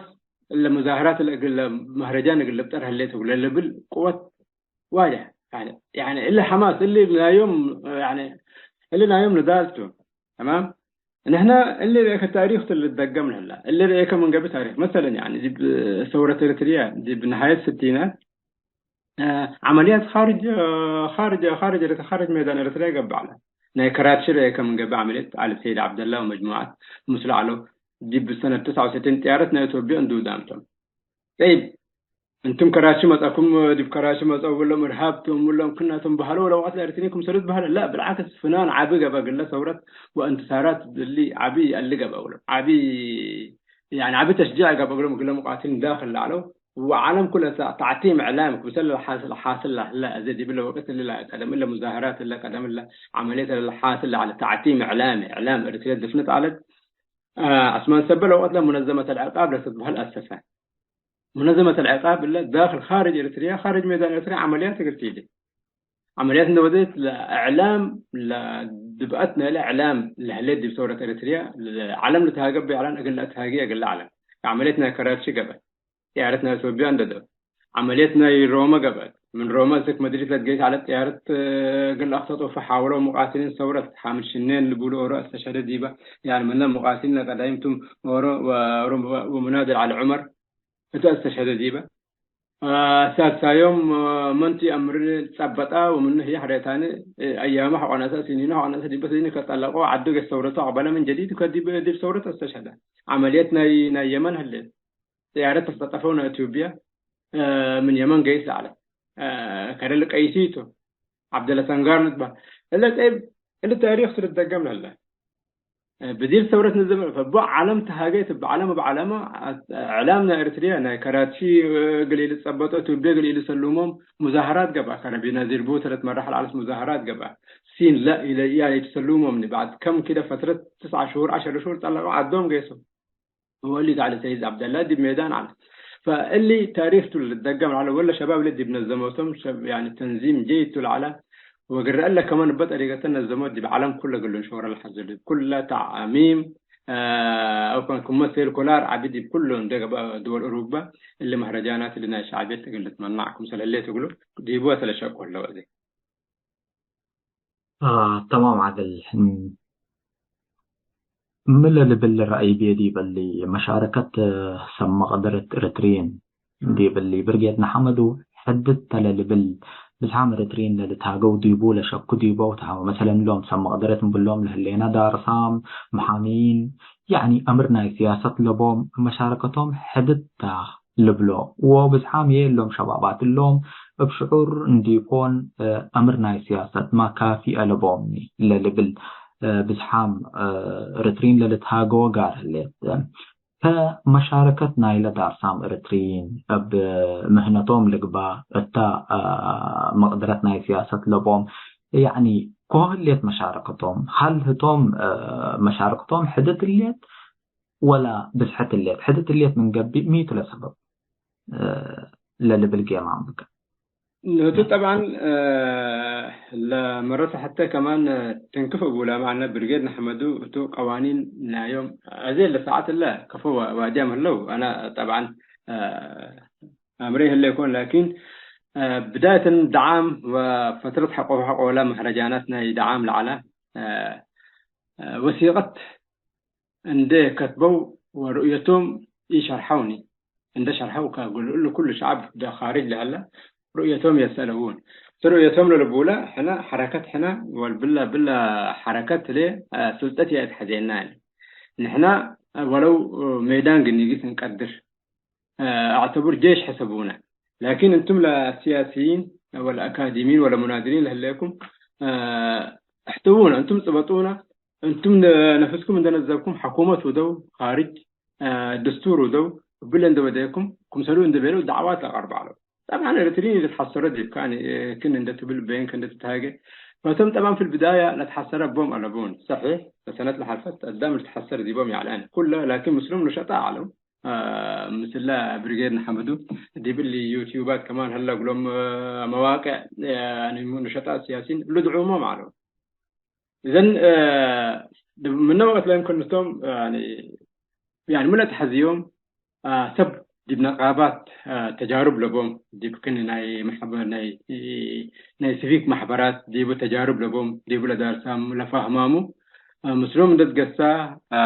ለሙዛህራት ለእግል ለመህረጃን እግል ልብጠር ህሌት እግል ለልብል ቅወት ዋድሕ። ያኒ፣ ያኒ እሊ ሐማስ እሊ ናዮም፣ ያኒ እሊ ናዮም ንዳል ቱ። ተማም? ንሕነ እሊ ርኤከ ታሪክ ቱ ልትደገም ለህላ። እሊ ርኤከ ምን ገብእ ታሪክ። መሰለን፣ ያኒ ዲብ ሰውረት ኤሪትርያ፣ ዲብ ነሃየት ስቲናት፣ አ፣ ዐመልያት ካርጅ፣ አ፣ ካርጅ፣ ካርጅ ኤሪትርያ፣ ካርጅ ሜዳን ኤሪትርያ ገብእ ዐለ። ናይ ከራቺ ርኤከ ምን ገብእ ዐመልየት አሊ ሰይድ ዐብደላ ወመጅሙዓት ምስሉ ዐለው። ዲብ ሰነት ትስዐ ወሰቲን ጥያረት ናይ ኢትዮጵያ እንዱ ዳምቶም። ጠይብ፣ እንቱም ከራቺ መጸኩም፣ ዲብ ከራቺ መጸው፣ እሎም እርሃብ ቶም፣ እሎም ክናቶም በሀሎ፣ ወለ ወቀት ለኤሪትርይን ክምሰሉ ትበሀለ። ላ፣ ብልዓክስ፣ ፍናን ዐቢ ገብአ እግለ ሰውረት ወእንትሳራት እሊ ዐቢ አሊ ገብአ እግሎም። ዐቢ፣ ያኒ ዐቢ ተሽጂዕ ገብአ እግሎም እግለ ሙቃትሊን ዳክል ለዐለው። ወዓለም ኩለ ተ-፣ ተዕቲም እዕላም ክምሰል ለሓስል፣ ሓስል ለህለ አዜ ዲብለ ወቅት እሊ ለቀደም እለ ሙዛህራት እለ ቀደም እለ ዐመልየት እለ ሓስል ለዐለ ተዕቲም እዕላም፣ እዕላም ኤሪትርየ ድፍንት ዐለት። አ፣ ዐስማን ሰበ ለወቅት ለሙነዘመት አልዕቃብ ለትትበሀል አሰሰ። ሙነዘመት አልዕቃብ እለ ዳክል ካርጅ ኤሪትርያ፣ ካርጅ ሜዳን ኤሪትርያ ዐመልያት እግል ቲዲ። ዐመልያት እንደ ወዴት ለእዕላም፣ ለድብአት ናይለ እዕላም ለህሌት ዲብ ሰውረት ኤሪትርያ፣ ለዓለም ልትሃገብ ብዕላን እግል ለአትሃጌ እግል ለዓለም። ዐመልየት ናይ ከራቺ ገብአት፣ ጥያረት ናይ ኢትዮጵያ እንደ ደው። ዐመልየት ናይ ሮመ ገብአት። ምን ሮመ እስክ መድሪድ ለትገይስ ዐለት ጥያረት፣ እ፣ እግል ለአክተጦፈ ሓወለው ሙቃትሊን ሰውረት። ሓምድ ሽኔን ልቡሉ ኦሮ አስተሸሀደ ዲበ። ያኒ ምነ ሙቃትሊን ለቀዳይም ቱም ኦሮ ወ-፣ ወ-፣ ወሙናድል ዐሊ ዑመር። እተ አስተሸሀደ ዲበ። አ፣ ሳልሳዮም፣ አ፣ መንቲ አምር ጸበጣ ወምኑ ህዬ ሐሬታኒ፣ እ፣ አያመ ሐቆነተ፣ ሲኒኑ ሐቆነተ፣ ዲበ ሲኒ ከጠለቆ፣ ዐዱ ገሰውረቱ አቅበለ ምን ጀዲድ ከዲብ፣ ዲብ ሰውረት አስተሸሀደ። ዐመልየት ናይ፣ ናይ የመን ህሌት። ጥያረት ተስተጠፈው ናይ ኢትዮጵያ፣ አ፣ ምን የመን ገይስ ለዐለ። አ፣ ከረ ልቀይሲቱ። ዐብደለ ሰንጋር ንትበህል። እለ ጸይብ፣ እሊ ታሪክ ቱ ልትደገም ለህለ። ብዲር ሰውረት ንዘመ ፈቦ ዐለም ተሃገየት እብ ዐለም እብ ዐለመ፣ እዕላም ናይ ኤርትርያ፣ ናይ ከራቺ እግል ኢልትጸበጦ፣ ቱቤ እግል ኢልሰሉሞም ሙዛሀራት ገብአ። ከረ ቤናዚር ቡተ ለትመራሕ ለዐለት ሙዛሀራት ገብአ። ሲን ለ ኢለ፣ ያኒ ኢትሰሉሞምኒ። ባዕድ ከም ኪደ ፈትረት ትስዐ ሽሁር፣ ዐሸር ሽሁር ጠለቀው ዐዶም ገይሶም። ወሊድ ዐሊ ሰይድ ዐብደላ ዲብ ሜዳን ዐለ። ፈእሊ ታሪክ ቱ ልትደገም ለዐለ፣ ወለ ሸባብ እሊ ዲብ ነዘመቶም ሰብ፣ ያኒ ተንዚም ጀይድ ቱ ለዐለ፣ ወግረ እለ ከመ እበ ጠሪቀተ ነዘሞት ዲብ ዐለም ኩለ እግል ልንሾረ ለሐዘ ዲብ ኩለ ተዕሚም፣ አ፣ አው ክመ ሴኩላር ዐቢ ዲብ ኩሉ እንዴ ገብአ ድወል እሩበ፣ እሊ መህረጃናት እሊ ናይ ሸዕብየት እግል ልትመናዕ ክምሰል ህሌት እግሉ ዲቡ ወተ ለሸቁ ህለው አዜ። አ፣ ተማም ዐድል። እም፣ ምን ለልብል ረአይ ቤ ዲብ እሊ መሻረከት ሰብ መቅደረት ኤረትርዪን ዲብ እሊ ብርጌድ ንሐመዱ ሕድት ተ ለልብል ብዝሓም ኤረትርዪን ለልትሃገው ዲቡ ለሸኩ ዲቡ አው ተሃመ። መሰለን እሎም ሰብ መቅደረት እምብሎም ለህሌነ ዳርሳም፣ መሓሚይን፣ ያዕኒ አምር ናይ ስያሰት ለቦም መሻረከቶም ሕድት ተ ልብሎ ወብዝሓም ህዬ እሎም ሸባባት እሎም እብ ሽዑር እንዲኮን፣ እ፣ አምር ናይ ስያሰትመ ካፊ አለቦምኒ ለልብል፣ እ፣ ብዝሓም፣ እ፣ ኤረትርዪን ለልትሃገወ ጋር ህሌት። ከመሻረከት ናይለ ዳርሳም ኤረትርዪን እብ ምህነቶም ልግባእ እተ፣ እ፣ መቅደረት ናይ ስያሰት ለቦም፣ ያዕኒ፣ ኮ ህሌት መሻረከቶም? ሀል ህቶም፣ እ፣ መሻረከቶም ሕድት ህሌት ወላ ብዝሐት ህሌት? ሕድት ህሌት ምን ገብእ፣ ሚ ቱ ለሰበብ፣ እ፣ ለልብል ጌማም ብከ? እቱ ጠብዓን፣ እ፣ ለመረተ ሐተ ከማን ትንክፍ እቡ ለመ አነ ብርጌድ ንሐመዱ እቱ ቀዋኒን ናዮም አዜ ለሰዓት እለ ከፎ ወ-፣ ዋድያም ህለው። አነ ጠብዓን፣ እ፣ አምሬ ህለ ይኮን፣ ላኪን፣ እ፣ ብዳየተን ደዓም ወፈትረት ሐቆ ሐቆ ወለ መህረጃናት ናይ ደዓም ለዐለ፣ እ፣ እ፣ ወሲቀት እንዴ ከትበው ወርእየቶም ኢሸርሐውኒ። እንዴ ሸርሐው ከእግል እሉ ኩሉ ሸዐብ ደ ካርጅ ለሀለ ርእየቶም የሰአለውን። እት ርእየቶም ለልቡለ ሕነ ሐረከት ሕነ ወልብለ ብለ ሐረከት ህሌ፣ አ፣ ሱልጠት የአትሐዜና። ንሕና ወለው ሜዳን ግኒጊስ እንቀድር፣ አ፣ አዕተቡር ጄሽ ሐሰቡነ። ላኪን እንቱም ለሲያሲይን ወለአካዲሚን ወለሙናድሊን ለህሌኩም እ፣ እሕትዉነ፣ እንቱም ጽበጡነ፣ እንቱም ነ-፣ ነፍስኩም እንደ ነዘብኩም፣ ሐኩመት ውደው፣ ኻርጅ፣ እ፣ ድስቱር ውደው፣ እብለ እንደ ወደየኩም፣ ክምሰሉ እንደ ቤለው ደዕዋት ለቀርብ ዐለው። ጠብዓን ኤረትርዪን ኢልትሐሰሮ ዲብካ፣ ክን እንደ ትብል በይንክ እንደ ትትሃጌ። ፈቶም ጠብዓን ፊል ብዳያ ለትሐሰረ ቦም አለቡን። ሰሒሕ፣ ለሰነት ለሐልፈት አዳም ልትሐሰር ዲቦም ይዐለን። ኩለ ላኪን ምስሎም ንሸጣ ዐለው። አ፣ ምስለ ብሪጌድ ንሐመዱ ዲብ እሊ ዩትዩባት ከማን ሀለ እግሎም፣ አ፣ መዋቅዕ፣ ያኒ፣ ንሸጣ ሲያሲን እሉ ድዑሞም ዐለው። እዘን፣ አ፣ ምነ ወቅት ለእም ከንቶም፣ ያኒ፣ ያኒ፣ ምነ ተሐዝዮም፣ አ፣ ሰብ ዲብ ነቃባት፣ አ፣ ተጃሩብ ለቦም፣ ዲብ ክን ናይ መሕበ-፣ ናይ፣ ናይ ሲቪክ ማሕበራት ዲቡ ተጃሩብ ለቦም፣ ዲቡ ለዳርሳም ለፋህማሙ፣ አ፣ ምስሎም እንደ ትገሳ፣ አ፣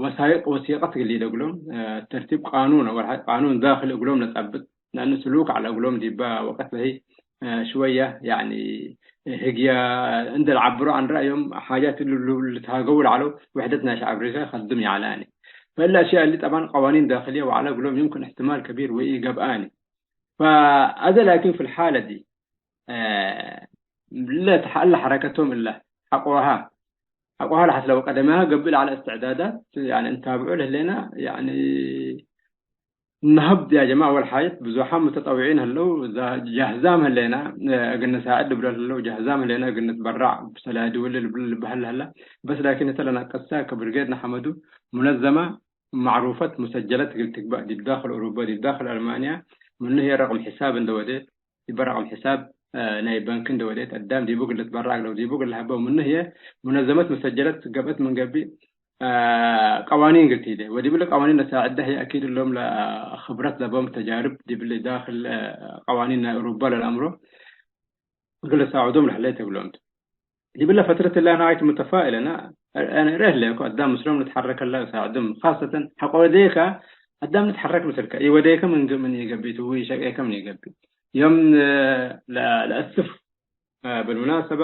ወሳይቅ ወሲቀት እግል ኢደግሎም፣ አ፣ ተርቲብ ቃኑን ወርሓ ቃኑን ዳክል እግሎም ለጸብጥ፣ ለአኑ ስሉክ ዐለ እግሎም ዲባ ወቀት ለህይ፣ አ፣ ሽወያ፣ ያኒ፣ ህግያ እንደ ለዐብሮ ዐን ረአዮም ሓጃት እሉ ልትሃገው ለዐለው ውሕደት ናይ ሸዐብ ሪከ ከድም ይዐላኒ። ፈእለ አሽያእ እሊ ጠብዓን ቀዋኒን ዳክልየ ወዐለ እግሎም ይምክን እሕትማል ከቢር ወኢገብአኒ። ፈአዘ ላኪን ፊ ልሓለ ዲ፣ አ፣ ለተሐ-፣ እለ ሐረከቶም እለ ሐቆሃ፣ ሐቆሃ ለሐስለ ወቀደማሃ ገብእ ለዐለ እስትዕዳዳት፣ ያኒ፣ እንታብዑ ለህሌና፣ ያኒ፣ ነሀብ ያ ጀማዐ ወልሓጀት ብዙሓን ሙተጠውዒን ህለው፣ ዛ-፣ ጃህዛም ህሌና፣ እ፣ እግል ንሳዕድ እብለ ህለው፣ ጃህዛም ህሌና እግል ንትበራዕ ብሰላዲ ወለ ልብል ልበሀል ለህላ። በስ ላኪን እተ ለናቀሳ ከብርጌድ ንሐመዱ ሙነዘመ ማዕሩፈት ሙሰጀለት እግል ትግባእ ዲብ ዳክል ኡሩበ፣ ዲብ ዳክል አልማንያ፣ ምኑ ህዬ ረቅም ሕሳብ እንደ ወዴት፣ ዲበ ረቅም ሕሳብ፣ እ፣ ናይ ባንክ እንደ ወዴት፣ አዳም ዲቡ እግል ልትበራዕ እግለው ዲቡ እግል ለሀበው ምኑ ህዬ ሙነዘመት ሙሰጀለት ገብአት ምን ገብእ፣ አ፣ ቀዋኒን እግል ቲዴ። ወዲብለ ቀዋኒን ለሳዕደ ህይ አኪድ እሎም ለክብረት ለቦም ተጃርብ ዲብለ ዳክል፣ አ፣ ቀዋኒን ናይ ኡሩባ ለለአምሮ እግል ለሳዕዶም ለህሌት እግሎም ቱ። ዲብለ ፈትረት እለ አነ ጋይት ሙተፋእል አነ፣ አነ እሬ ህሌኮ አዳም ምስሎም ንትሐረከ ለሳዕድም፣ ካሰተን ሐቆ ወዴከ አዳም ንትሐረክ ምስልከ፣ ኢወዴከ ምን ግ-፣ ምን ኢገብእ ቱ፣ ወኢሸቄከ ምን ኢገብእ። ዮም፣ አ፣ ለ-፣ ለአስፍ አ፣ ብልሙናሰበ፣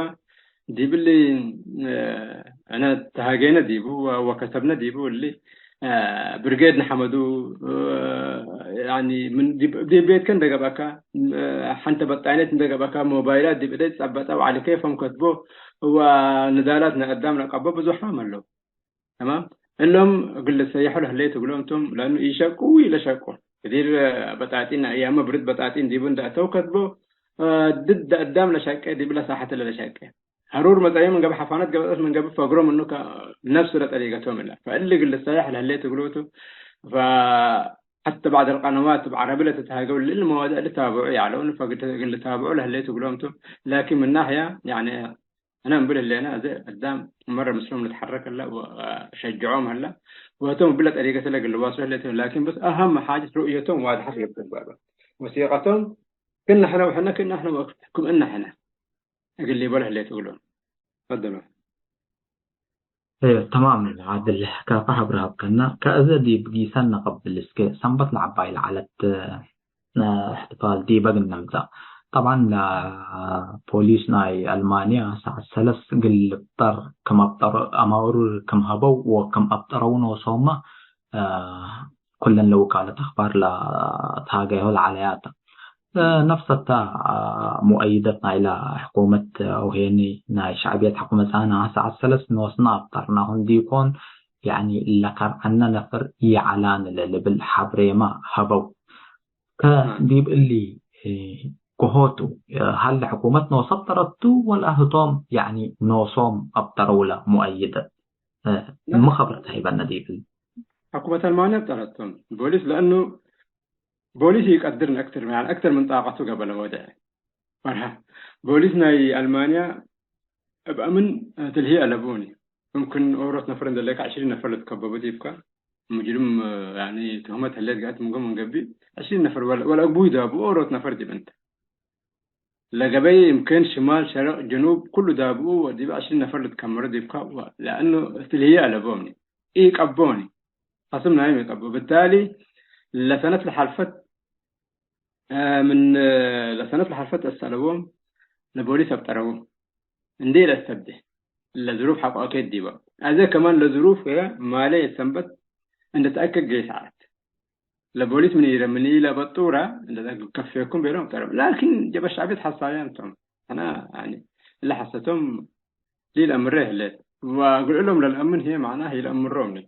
ዲብሊ፣ አ፣ አነ ተሃጌነ ዲቡ ወ-፣ ወከሰብነ ዲቡ እሊ፣ አ፣ ብርጌድ ንሐመዱ፣ አ፣ ያኒ ምን ዲብ፣ ዲብ ቤትከ እንደ ገብአካ፣ አ፣ ሐንተ በጣይነት እንደ ገብአካ፣ ሞባይላት ዲብ እደ ጸበጠ ወዐሊ ኬፎም ከትቦ ወንዳላት ናይ አዳም ለቀቦ ብዙሓም አለው። ተማም? እሎም እግል ልትሰየሑ ለህሌት እግሎም ቶም፣ ለእኑ ኢሸቁ ወኢለሸቁ። እዲር በጣጢን፣ አያመ ብርድ በጣጢን ዲቡ እንደ አተው ከትቦ፣ አ፣ ድድ አዳም ለሸቄ፣ ዲብለ ሳሐት ለለሸቄ። ሀሩር መጸዮም ምን ገብእ ሐፋነት ገበጠት ምን ገብእ ፈግሮ ምኑ ከ-፣ ነፍስ ለጠሪቀቶም እለ። ፈእሊ እግል ልትሰየሕ ለህሌት እግሎቱ። ፈ-፣ ሐተ ባዕድ አልቀነዋት እብ ዐረቢ ለትትሃገው ለእሊ መዋድዕ ልታብዑ ያለውን፣ ፈእግል ልታብዑ ለህሌት እግሎም ቶም። ላኪን ምን ናሕያ፣ ያኒ፣ አነ እምብል ህሌነ፣ አዜ አዳም መረ ምስሎም ልትሐረክ ህለ ወሸጅዖም ህለ፣ ወህቶም እብለ ጠሪቀት እለ እግል ልዋስሎ ህሌት፣ ላኪን በስ አሀም ሓጀት ሩእየቶም ዋድሐት እግል ትግበእ ወሲቀቶም ክእነ ሕነ ወሕነ ክእነ ሕነ ወክም እነ ሕነ እግል ሊበሎ ህሌት እግሎም። ፈድሎ። እህ፣ ተማም ዓድል፣ ካፈ ሐብር ሀብከና። ከእዘ ዲብ ጊሰን ነቀብል እስከ ሰንበት ለዐባይ ለዐለት፣ እ፣ እሕትፋል ዲበ እግል ነምጸእ። ጠብዓን፣ ለፖሊስ ናይ አልማንያ ሰዓት ሰለስ እግል ልብጠር ክም አብጠረ-፣ አማውር ክም ሀበው ወክም አብጠረው ኖሶመ፣ እ፣ ኩለን ለውካለት አክባር ለትሃገዮ ለዐለያተ። ነፍሰ እተ ሙአይደት ናይለ ሕኩመት አው ሄኒ ናይ ሸዕብየት ሕኩመት አነ ሰዓት ሰለስ ኖስነ አብጠርናሁ እንዲኮን፣ ያኒ ለከርዐነ ነፈር ኢዐላን ለልብል ሐብሬመ ሀበው። ከዲብ እሊ፣ እ፣ ከሆቱ፣ ሀለ ሕኩመት ኖሰ አብጠረቱ ወላ ህቶም፣ ያኒ ኖሶም አብጠረው ለሙአይደት? እ፣ ምን ኸብር ተሀይበነ ዲብ እሊ? ሕኩመት አልማንያ አብጠረቶም ቦሊስ፣ ለእኑ ቦሊስ ኢቀድርን አክተር፣ ያኒ አክተር ምን ጣቀቱ ገብአ ለወድዐ። ፈርሀ። ቦሊስ ናይ አልማንያ እብ አምን ትልሂ አለቡኒ። ምምክን ኦሮት ነፈር እንደ ለከ ዕሽሪን ነፈር ልትከበቡ ዲብከ። ሙጅርም፣ ያኒ ትሁመት ህሌት ገአት ምንጎ ምን ገብእ ዕሽሪን ነፈር ወለ፣ ወለ አግቡይ ዳብኡ ኦሮት ነፈር ዲብ እንተ። ለገበይ እምክን ሽማል፣ ሸርቅ፣ ጅኑብ ኩሉ ዳብኡ ወዲብ ዕሽሪን ነፈር ልትከመሩ ዲብከ። ወ-፣ ለአኑ ትልሂ አለቦምኒ። ኢቀቦኒ። ከስም ናይም ኢቀቦ። ብታሊ ለሰነት ለሐልፈት እ፣ ምን፣ እ፣ ለሰነት ለሐልፈት አሰአለዎም ለቦሊስ አብጠረዎም። እንዴ ለሰብዴ ለዝሩፍ ሐቆ አኬት ዲበ። አዜ ከማን ለዝሩፍ ወያ ማሌ ሰንበት እንደ ተአከድ ገይ ሰዓት ለቦሊስ ምን ኢረ ምን ኢለበጡረ እንደ ተአከድ ከፌኩም ቤሎም አብጠረዎም። ላኪን ጀበ ሸዕብየት ሐሳብያን ቶም። አና ያኒ ለሐሰቶም ሊልአምሬ ህሌት። ወእግል እሎም ለልአምን ህዬ መዕናህ ኢለአምሮምኒ።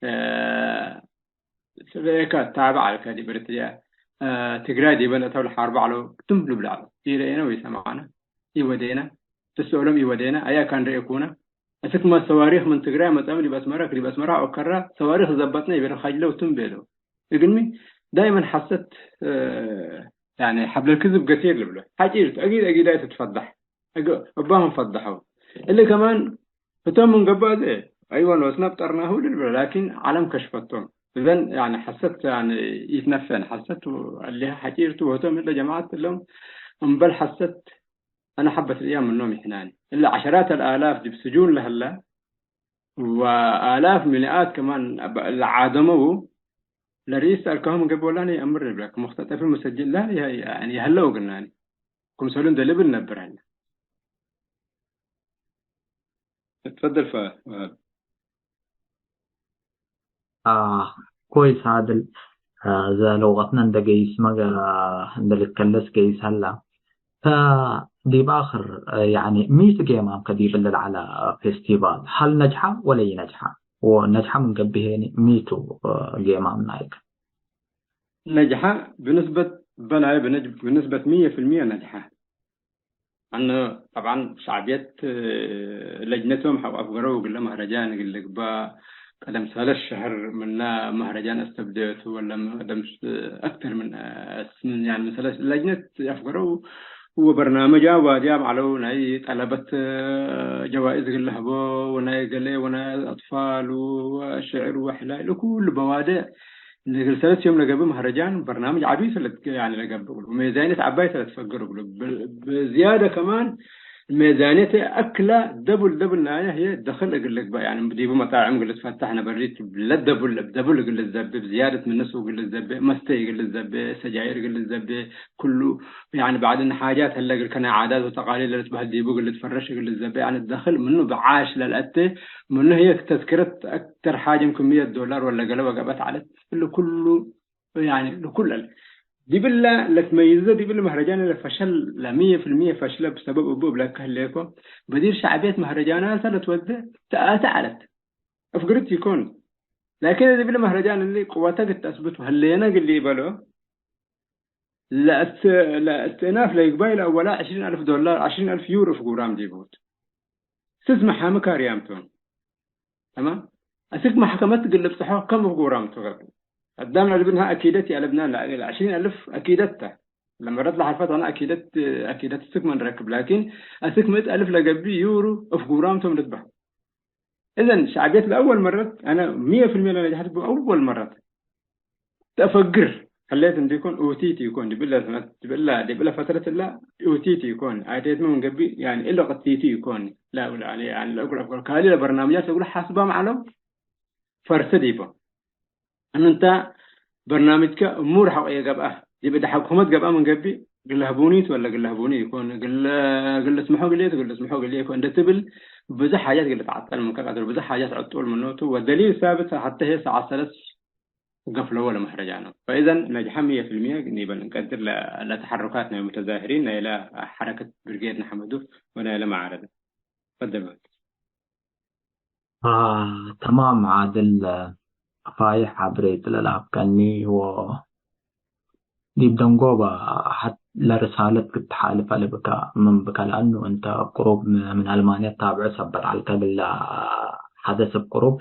እ፣ ስብኤከ ታብዕ አልከ ዲብ ኤርትርያ፣ እ፣ ትግራይ ዲበ ለአተው ለሓርቡ ዐለው ትም ልብል ዐለው። ኢረኤነ ወኢሰማዕነ፣ ኢወዴነ፣ ልስኦሎም ኢወዴነ፣ አየ አካን ረኤኩነ። አስክመ ሰዋሪክ ምን ትግራይ መጽአም ዲብ አስመረ፣ ዲብ አስመረ ኦከረ ሰዋሪክ ዘበጥነ ኢቤለ ኸጅለው ትም ቤለው። እግልሚ ዳይመን ሐሰት፣ እ፣ ያኒ ሐብለል ክዝብ ገሲር ልብሎ። ሐጪር ቱ፣ አጊድ አጊዳይ ትትፈዳሕ። እግ-፣ እባሁም ፈዳሐው። እሊ ከማን ህቶም ምን ገብአ ዘ፣ አይወ ኖስነ ብጠርናሁ ልብል፣ ላኪን ዐለም ከሽፈቶም። እዘን ያኒ ሐሰት ያኒ ኢትነፈን፣ ሐሰት አሊሀ ሐጪር ቱ፣ ወህቶም እለ ጀማዐት እሎም እምበል ሐሰት አነ ሐበት ርእያ ምኖም ይሕናኒ። እለ ዐሸራት አልአላፍ ዲብ ስጁን ለህለ፣ ወአላፍ ሚእኣት ከማን ለዓደመው፣ ለርኢስ አልካሁ ምን ገብእ ወላኒ የአምር ልብለክ፣ ሙክተጠፊ ሙሰጅል ላ ያኒ የህለው እግልናኒ። ክምሰሉ እንዴ ልብል ነብር ሀለ። እትፈደል ፈ-፣ ወሀብ። አ፣ ኮይስ፣ ዓድል፣ አ፣ እዘ ለውቀትነ እንደ ገይስ መገ-፣ እንደ ልትከለስ ገይስ ሀላ። ፈዲብ አክር፣ አ፣ ያኒ፣ ሚ ቱ ጌማም ከዲብ እለ ለዐለ ፌስቲቫል፣ ሀል ነጅሐ ወለ ኢነጅሐ? ወነጅሐ ምን ገብእ ሄኒ፣ ሚ ቱ፣ አ፣ ጌማም ናይክ? ነጅሐ ብንስበት በላይ፣ ብነጅ-፣ ብንስበት ሚየ ፊልሚየ ነጅሐ። አነ ጠብዓን ሸዕብየት ለጅነቶም ሐቆ አፍገረው እግለ መህረጃን እግል ልግባእ፣ ቀደም ሰለስ ሸህር ምነ መህረጃን አስተብደየቱ፣ ወለ ቀደም ስ-፣ አክተር ምን ስንን፣ ያኒ፣ ምን ሰለስ ለጅነት አፍገረው ወበርናመጃ ዋድያም ዐለው፣ ናይ ጠለበት ጀዋኢዝ እግል ለህቦ፣ ወናይ ገሌ ወናይ አጥፋል ወሽዕር ወሕላይ ለኩሉ በዋድዕ እግል ሰለስ ዮም ለገብእ መህረጃን በርናምጅ ዐቢ ሰለት፣ ያኒ፣ ለገብእ እግሉ፣ ሜዛንየት ዐባይ ሰለት ፈግር እግሉ። ብ-፣ ብዝያደ ከማን ሜዛንየት አክለ ደቡል ደቡል ናየ ህዬ ደክል እግል ልግበእ፣ ያኒ፣ ዲቡ መጣዕም እግል ልትፈተሕ ነበሪት ለደቡል ደቡል እግል ልዘቤ፣ ብዝያደት ምነ ሱቅ እግል ልዘቤ፣ መስተይ እግል ልዘቤ፣ ሰጃይር እግል ልዘቤ፣ ኩሉ፣ ያኒ፣ ባዕድን ሓጃት ህለ እግል ከናይ ዓዳት ወተቃሊድ ለልትበህል ዲቡ እግል ልትፈረሽ እግል ልዘቤ፣ ያኒ፣ ደክል ምኑ ብዓሽ ለልአቴ፣ ምኑ ህዬ ተዝክረት አክተር ሓጀም ክምየት ዶላር ወለ ገለ ወገበት ዐለት። እሊ ኩሉ፣ ያኒ፣ ለኩለ ዲብለ ለትመይዘ፣ ዲብለ መህረጃን ለፈሸል፣ ለሚየ ፊልሚየ ፈሽለ ብሰበብ እቡ እብለከ ህሌኮ፣ በዲር ሸዕብየት መህረጃናተ ለትወዴ ተአተ ዐለት። አፍግርት ኢኮን። ላኪን ዲብለ መህረጃን እሊ ቅወተ ግድ ተስብት ወህሌነ እግል ኢበሎ፣ ለእስ-፣ ለእስትእናፍ ለይግባይ ለአወላ ዕሽሪን አልፍ ዶላር፣ ዕሽሪን አልፍ ዩሮ እፍ ጉራም ዲቡ ቱ። ስስ መሓሚ ካርያም ቶም። ተማም? አስክ መሕከመት እግል ልብጽሖ ከም እፍ ጉራም ቱ ገብእ። አዳም ለልብንሃ አኪደት ይአለብና ለዐሽሪን አልፍ አኪደት ተ። ለመረት ለሐልፈት አነ አኪደት፣ አኪደት እስክ መንረክብ። ላኪን አስክ ምእት አልፍ ለገብእ ዩሮ እፍ ጉራም ቶም ልትበህል። እዘን ሸዕብየት ለአወል መረት፣ አነ ሚየ ፊልሚየ ለነጅሐት እቡ አወል መረት ተአፈግር ህሌት እንዲኮን፣ ኡቲት ኢኮን፣ ዲብለ ሰነት፣ ዲብለ፣ ዲብለ ፈትረት እለ ኡቲት ኢኮን፣ አይቴትመ ምን ገብእ፣ ያኒ፣ እለ ቅቲቱ ኢኮን፣ ላ፣ ላ፣ ያኒ፣ ለእግል አፍገር፣ ካሊ ለበርናምጃት ለእግሉ ሐስባም ዐለው፣ ፈርስ ዲቦ። እንተ በርናምጅከ እሙር ሐቆ የገብአ፣ ዲብ እደ ሕኩመት ገብአ ምን ገብእ፣ ግለ ህቡኒት ወለ ግለ ህቡኒ ኢኮን፣ ግለ፣ ግለ ስምሖ ግሌ ቱ፣ ግለ ስምሖ ግሌ ኢኮን እንዴ ትብል፣ ብዙሕ ሓጃት ግለ ተዐጠል ምንከ ቀድር፣ ብዙሕ ሓጃት ዕጡል ምኖቱ፣ ወደሊል ሳብት ሐተ ህዬ ሰዓት ሰለስ ገፍለዎ ለመህረጃኖ። ፈኢዘን ነጅሐ ሚየ ፊልሚየ ኒበል እንቀድር ለ-፣ ለተሐሩካት ናይ ሙተዛህሪን፣ ናይለ ሐረከት ብርጌድ ንሐመዱ ወናይለ መዓረደ። ፈደል። አ፣ ተማም ዓድል ፋይሕ አብሬት ለለሀብከኒ ወዲብ ደንጎበ ሐት ለርሳለት ክትሓልፍ አለብከ ምን ብከ፣ ለአኑ እንተ እብ ቅሩብ ም-፣ ምን አልማንያ ታብዑ ሰበት ዐልከ እግለ ሐደስ እብ ቅሩብ፣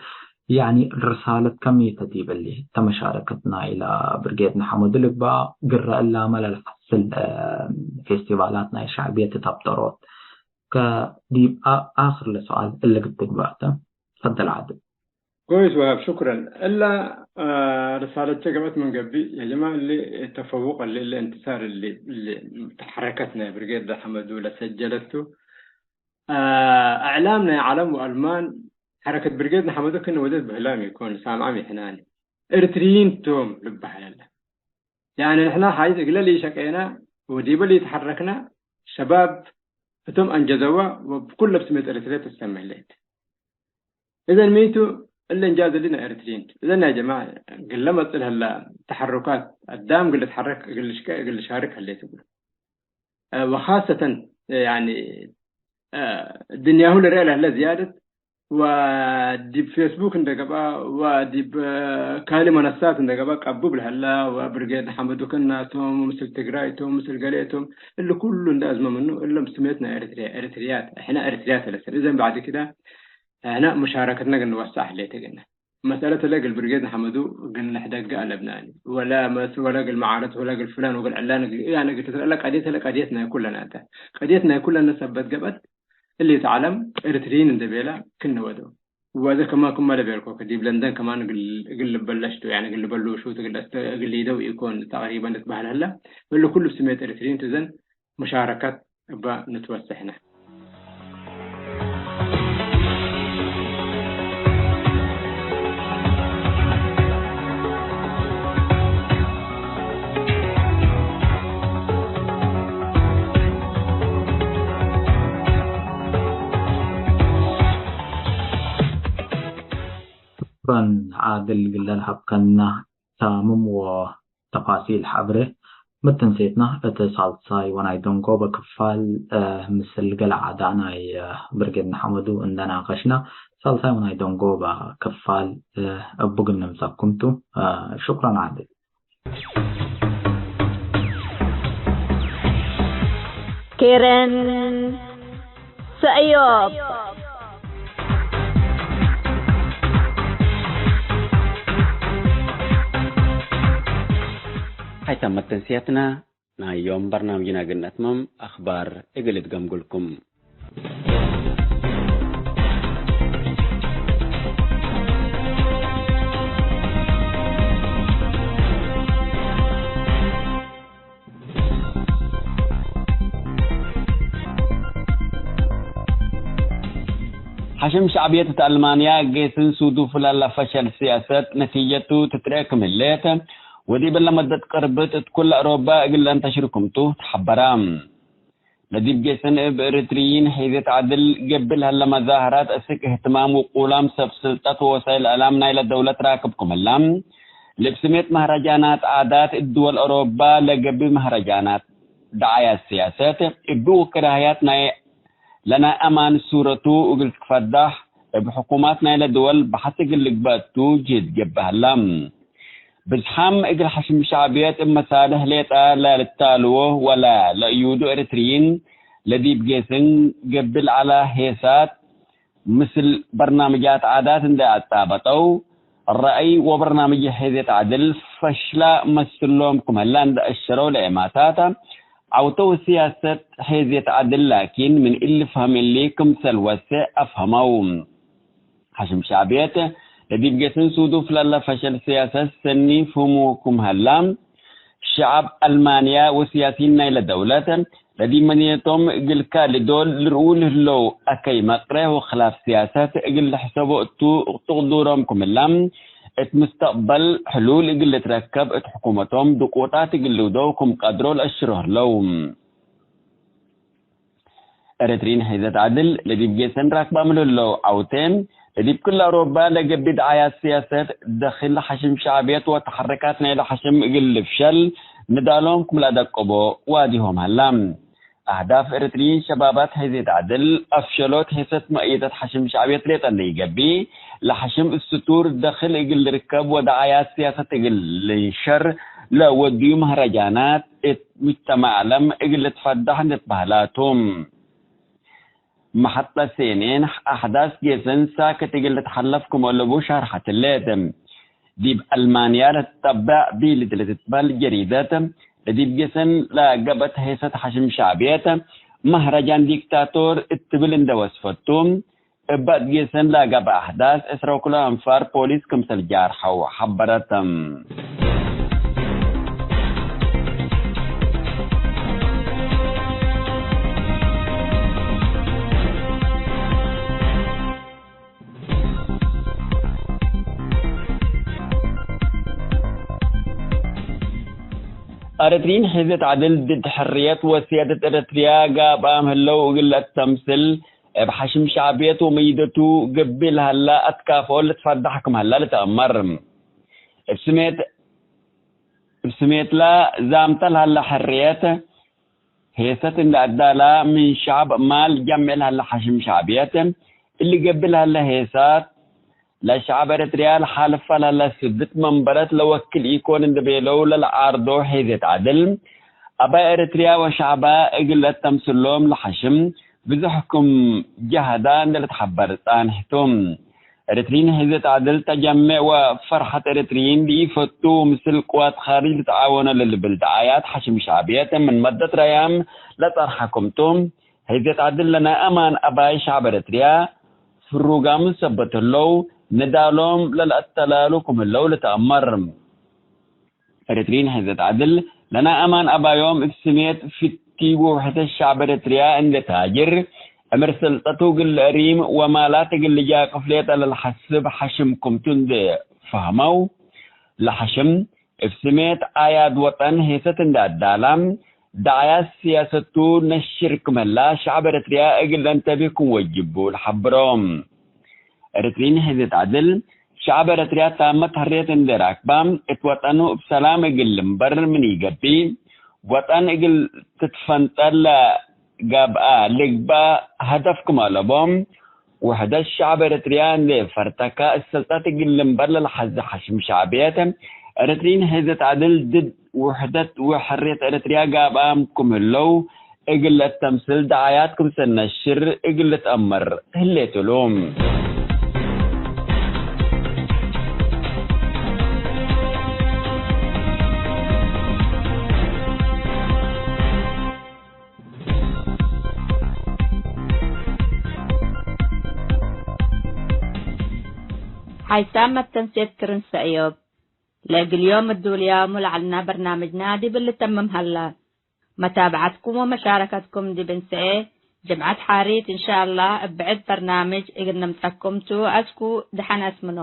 ያኒ ርሳለትከ ሚ ተ ዲብ እሊ ተመሻረከት ናይለ ብርጌድ ንሐመዱ ልግበእ ግረ እላመ ለልሐስል፣ እ፣ ፌስቲቫላት ናይ ሸዕብየት ተብጠሮት። ከዲብ አ-፣ አክር ለሰኣል እሊ እግል ትግበእ ተ። ፈደል ዓድል። ኮይስ ወሃብ፣ ሹክረን። እላ፣ አ፣ ርሳለቼ ገብአት ምን ገብእ፣ ያ ጀማዕ፣ እሊ ተፈውቅ እሊ፣ እሊ እንትሳር እሊ፣ እሊ ተሐረከት ናይ ብርጌድ ሐመዱ ለሰጀለቱ፣ አ፣ እዕላም ናይ ዐለም ወአልማን ሐረከት ብርጌድ ንሐመዱ ክእነ ወዴት ብህላም ኢኮን፣ ሳምዓም ይሕናኒ። ኤርትርይን ቶም ልበሀል። ያኒ ንሕና ሓይስ እግለ ለኢሸቄነ ወዲበ ለኢተሐረክነ ሸባብ ህቶም አንጀዘወ ወብኩለ ብስሜት ኤረትርየ ትሰሜ ህሌት። እዘን ሚ ቱ እለ እንጃዝ እሊ ናይ ኤረትርይን ቱ። እዘን ናይ ጀማዕ እግለ መጽእ ለህላ ተሐሩካት አዳም እግል ልትሐረክ እግል ልሽቄ እግል ልሻርክ ህሌት እግሉ። እ፣ ወኻሰተን፣ እ፣ ያኒ እ፣ ድንያሁ ልርአ ለህለ ዝያደት፣ ወዲብ ፌስቡክ እንደ ገብአ፣ ወዲብ፣ እ፣ ካልእ መነሳት እንደ ገብአ፣ ቀቡብ ለህላ፣ ወብርጌድ ንሐመዱ ክና ቶም፣ ምስል ትግራይ ቶም፣ ምስል ገሌ ቶም፣ እሊ ኩሉ እንደ አዝመ ምኑ፣ እሎም ስሜት ናይ ኤሪትሪያ፣ ኤሪትሪያት፣ ሕነ ኤሪትሪያት ለሰር። እዘን ባዕድ ክዳ፣ ሕነ ሙሻረከትነ ግን ንወሳዕ ህሌት ግነ። መሰለት እለ እግል ብርጌድ ንሐመዱ እግል ንሕደገ አለብናኒ። ወለ መስ-፣ ወለ እግል መዓረት፣ ወለ እግል ፍላን ወእግል ዕላን እግል፣ ያኒ እግል ትትረአ እለ ቀድየት እለ ቀድየት ናይ ኩለነ ተ። ቀድየት ናይ ኩለነ ሰበት ገብአት፣ እሊ ተዐለም ኤሪትሪይን እንዴ ቤለ ክነ ወደው። ወአዜ ከማን ክመ ለቤልኮ፣ ከዲብ ለንደን ከማን እግል፣ እግል ልበለሽ ቱ፣ ያኒ እግል ልበሉሹ ቱ፣ እግል አስተ-፣ እግል ሊደው ኢኮን ተቅሪበን ልትበህል ሀለ። እሊ ኩሉ ብስሜት ኤሪትሪይን ቱ ዘን ሙሻረከት እበ ንትወሰሕነ። ሽኩረን ዓድል፣ ግለ ለሀብከና ታምም ወተፋሲል ሐብሬ። መተንሴትና እት ሳልሳይ ወናይ ደንጎበ ክፋል፣ እ፣ ምስል ገሌ ዓዳ ናይ፣ እ፣ ብርጌድ ንሐመዱ እንደ ናቀሽና፣ ሳልሳይ ወናይ ደንጎበ ክፋል፣ እ፣ እቡ እግል ንምሰኩም ቱ። እ፣ ሽኩረን ዓድል። ኬረን ሰእዮብ። ሀይታም መተንስያትና ናይ ዮም በርናምጅና እግል ነትመም፣ አኽባር እግል እድገምጉልኩም። ሐሽም ሸዕብየት እት አልማንያ ጌስን ሱዱፍ ላለ ፈሸል ስያሰት ነቲጀቱ ትትርኤ ክም ህሌት፣ ወዲብ እለ መደት ቅርብት እት ኩለ አውሮባ እግል ለአንተሽር ክምቱ ተሐበረ። ለዲብ ጌስን እብ ኤሪትርይን ሔዝየት ዐድል ገብእ ለሀለ መዛህራት እስክ እህትማም ውቁላም ሰብ ስልጠት ወወሳይል እዕላም ናይለ ደውለት ራክብ ክም ህላ፣ ለእብ ስሜት መህረጃናት ዓዳት እብ ድወል አውሮባ ለገብእ መህረጃናት ደዓያት ስያሰት እብ ወክራህያት ናይ ለናይ አማን ሱረቱ እግል ትትፈዳሕ እብ ሕኩማት ናይለ ድወል በሐስ እግል ልግበእ ቱ ጅህድ ገብእ ሀላ። ብዝሓም እግል ሐሽም ሸዕብየት እብ መሳልሕ ሌጠ ለልታልዎ ወለ ለእዩዱ ኤሪትርይን ለዲብ ጌስን ገብእ ለዐለ ሄሳት ምስል በርናምጃት ዓዳት እንዴ አጣበጠው፣ ረአይ ወበርናምጅ ሔዝየት ዐድል ፈሽላ መስሎም ክም ህላ እንዴ አሸረው ለኤማታት፣ ዐውተው ስያሰት ሔዝየት ዐድል ላኪን ምን ኢልፍሀም እሊ ክምሰል ወሴ አፍሀመው። ሐሽም ሸዕብየት ለዲብ ጌስን ሱዱፍ ለለ ፈሸል ስያሰት ሰኒ ፍህሙ ክም ሀላ፣ ሸዐብ አልማንያ ወስያሲን ናይለ ደውለት ለዲብ መዲነቶም እግል ካልእ ዶል ልርኡ ለህለው አከይ መቅረ ወክላፍ ስያሰት እግል ልሕሰቦ እቱ ትቅዱሮም ክም ህላ፣ እት ምስተቅበል ሕሉል እግል ልትረከብ እት ሕኩመቶም ድቁጣት እግል ልውደው ክም ቀድሮ ለአሽሮ ህለው። ኤረትርዪን ሔዘት ዐድል ለዲብ ጌሰን ራክባም ለህለው ዐውቴ፣ ለዲብ ክል አውሮባ ለገብእ ደዓያት ስያሰት፣ ደክል ሐሽም ሸዕብየት ወተሐረካት ናይለ ሐሽም እግል ልፍሸል ንዳሎም ክም ለአደቅቦ ዋዲሆም ሀላ። አህዳፍ ኤረትርዪን ሸባባት ሔዘት ዐድል፣ አፍሸሎት ሔሰት መእየደት ሐሽም ሸዕብየት ሌጠ ለኢገብእ፣ ለሐሽም እስትቱር ደክል እግል ልርከብ ወደዓያት ስያሰት እግል ልንሸር ለወድዩ መህረጃናት፣ እት ሙጅተማዕ ዐለም እግል ልትፈዳሕ እንዴ ትበህላ ቱ። መሐጠ ሴኔን አሕዳስ ጌሰን ሳክት እግል ልትሐለፍ ክም አለቡ ሻርሐት ህሌት። ዲብ አልማንያ ለትጠበዕ ቢልድ ለትትበህል ጀሪደት፣ ለዲብ ጌሰን ለገብአት ሔሰት ሐሽም ሸዕብየት፣ መህረጃን ዲክታቶር እት ትብል እንዴ ወስፈቱ፣ እበ እት ጌሰን ለገብአ አሕዳስ፣ ዕስራ ወክልኤ አንፋር ፖሊስ ክምሰል ጃርሐው ሐበረት። ኤረትርዪን ሔዘት ዐድል ድድ ሕርየት ወስያደት ኤረትርያ ጋብአም ህለው እግል ለአተምስል፣ እብ ሐሽም ሸዕብየት ወመይደቱ ገብእ ለሀላ አትካፍኦ ልትፈዳሕ ክም ሀላ ልትአመር። እብ ስሜት፣ እብ ስሜትላ ዛምተ ለሀላ ሕርየት፣ ሄሰት እንዴ አዳላ ምን ሸዕብ ማል ጀምዕ ለሀለ ሐሽም ሸዕብየት እሊ ገብእ ለሀለ ሄሳት፣ ለሸዕብ ኤረትርያ ለሓልፋ ለሀለ ስድት መንበረት ለወክል ኢኮን እንዴ ቤለው ለለዓርዶ ሔዜት ዐድል፣ አባይ ኤረትርያ ወሸዕባ እግል ለአተምስሎም ለሐሽም ብዞሕ ክም ጀሀዳ እንዴ ልትሐበር ጻንሕ ቱ። ኤረትርዪን ሔዜት ዐድል ተጀሜዕ ወፈርሐት ኤረትርዪን ለኢፈቱ ምስል ቅዋት ካርጅ ልትዓወኖ ለልብል ደዓያት ሐሽም ሸዕብየት ምን መደት ረያም ለጸርሐ ክምቱ። ሔዜት ዐድል ለናይ አማን አባይ ሸዕብ ኤረትርያ ፍሩጋም ሰበት ህለው፣ ንዳሎም ለለአተላሉ ክም ህለው ልትአመር። ኤረትርዪን ሔዜት ዐድል ለናይ አማን አባዮም እብ ስሜት ፍቲ ወውሕደት ሸዕብ ኤረትርያ እንዴ ታጅር፣ እምር ስልጠቱ እግል ለእሪም ወማላት እግል ልጃቅፍ ሌጠ ለልሐስብ ሐሽም ክምቱ እንዴ ፈህመው፣ ለሐሽም እብ ስሜት አያድ ወጠን ሄሰት እንዴ አዳላ፣ ደዓያት ስያሰቱ ነሽር ክመላ ሸዕብ ኤረትርያ እግል ለአንተብህ ክም ወጅቡ ለሐብሮ። ኤረትርዪን ሔዜት ዐድል፣ ሸዕብ ኤረትርያ ታመት ሕርየት እንዴ ራክባ፣ እት ወጠኑ እብ ሰላም እግል ልንበር ምን ኢገብእ፣ ወጠን እግል ትትፈንጠር ለገብአ ልግባእ ሀደፍ ክም አለቦ፣ ውሕደት ሸዕብ ኤረትርያ እንዴ ፈርተካ፣ እት ሰልጠት እግል ልንበር ለልሐዜ ሐሽም ሸዕብየት፣ ኤረትርዪን ሔዜት ዐድል ድድ ውሕደት ወሕርየት ኤረትርያ ጋብአም ክም ህለው እግል ለአተምስል ደዓያት ክምሰል ነሽር እግል ልትአመር ህሌት እሉ። ሓይሳም መተንሴት ክርን ሰእዮብ። ለእግል ዮም እዱልያሙ ለዐልና በርናምጅና ዲብ ልተምም ሀላ። መታብዐትኩም ወመሻረከትኩም ዲብ እንሰኤ ጅምዐት ሓሪት እንሻአላህ እብ ብዕድ በርናምጅ እግል ንምጸኩም ቱ። አስኩ ደሐን አስምኖ።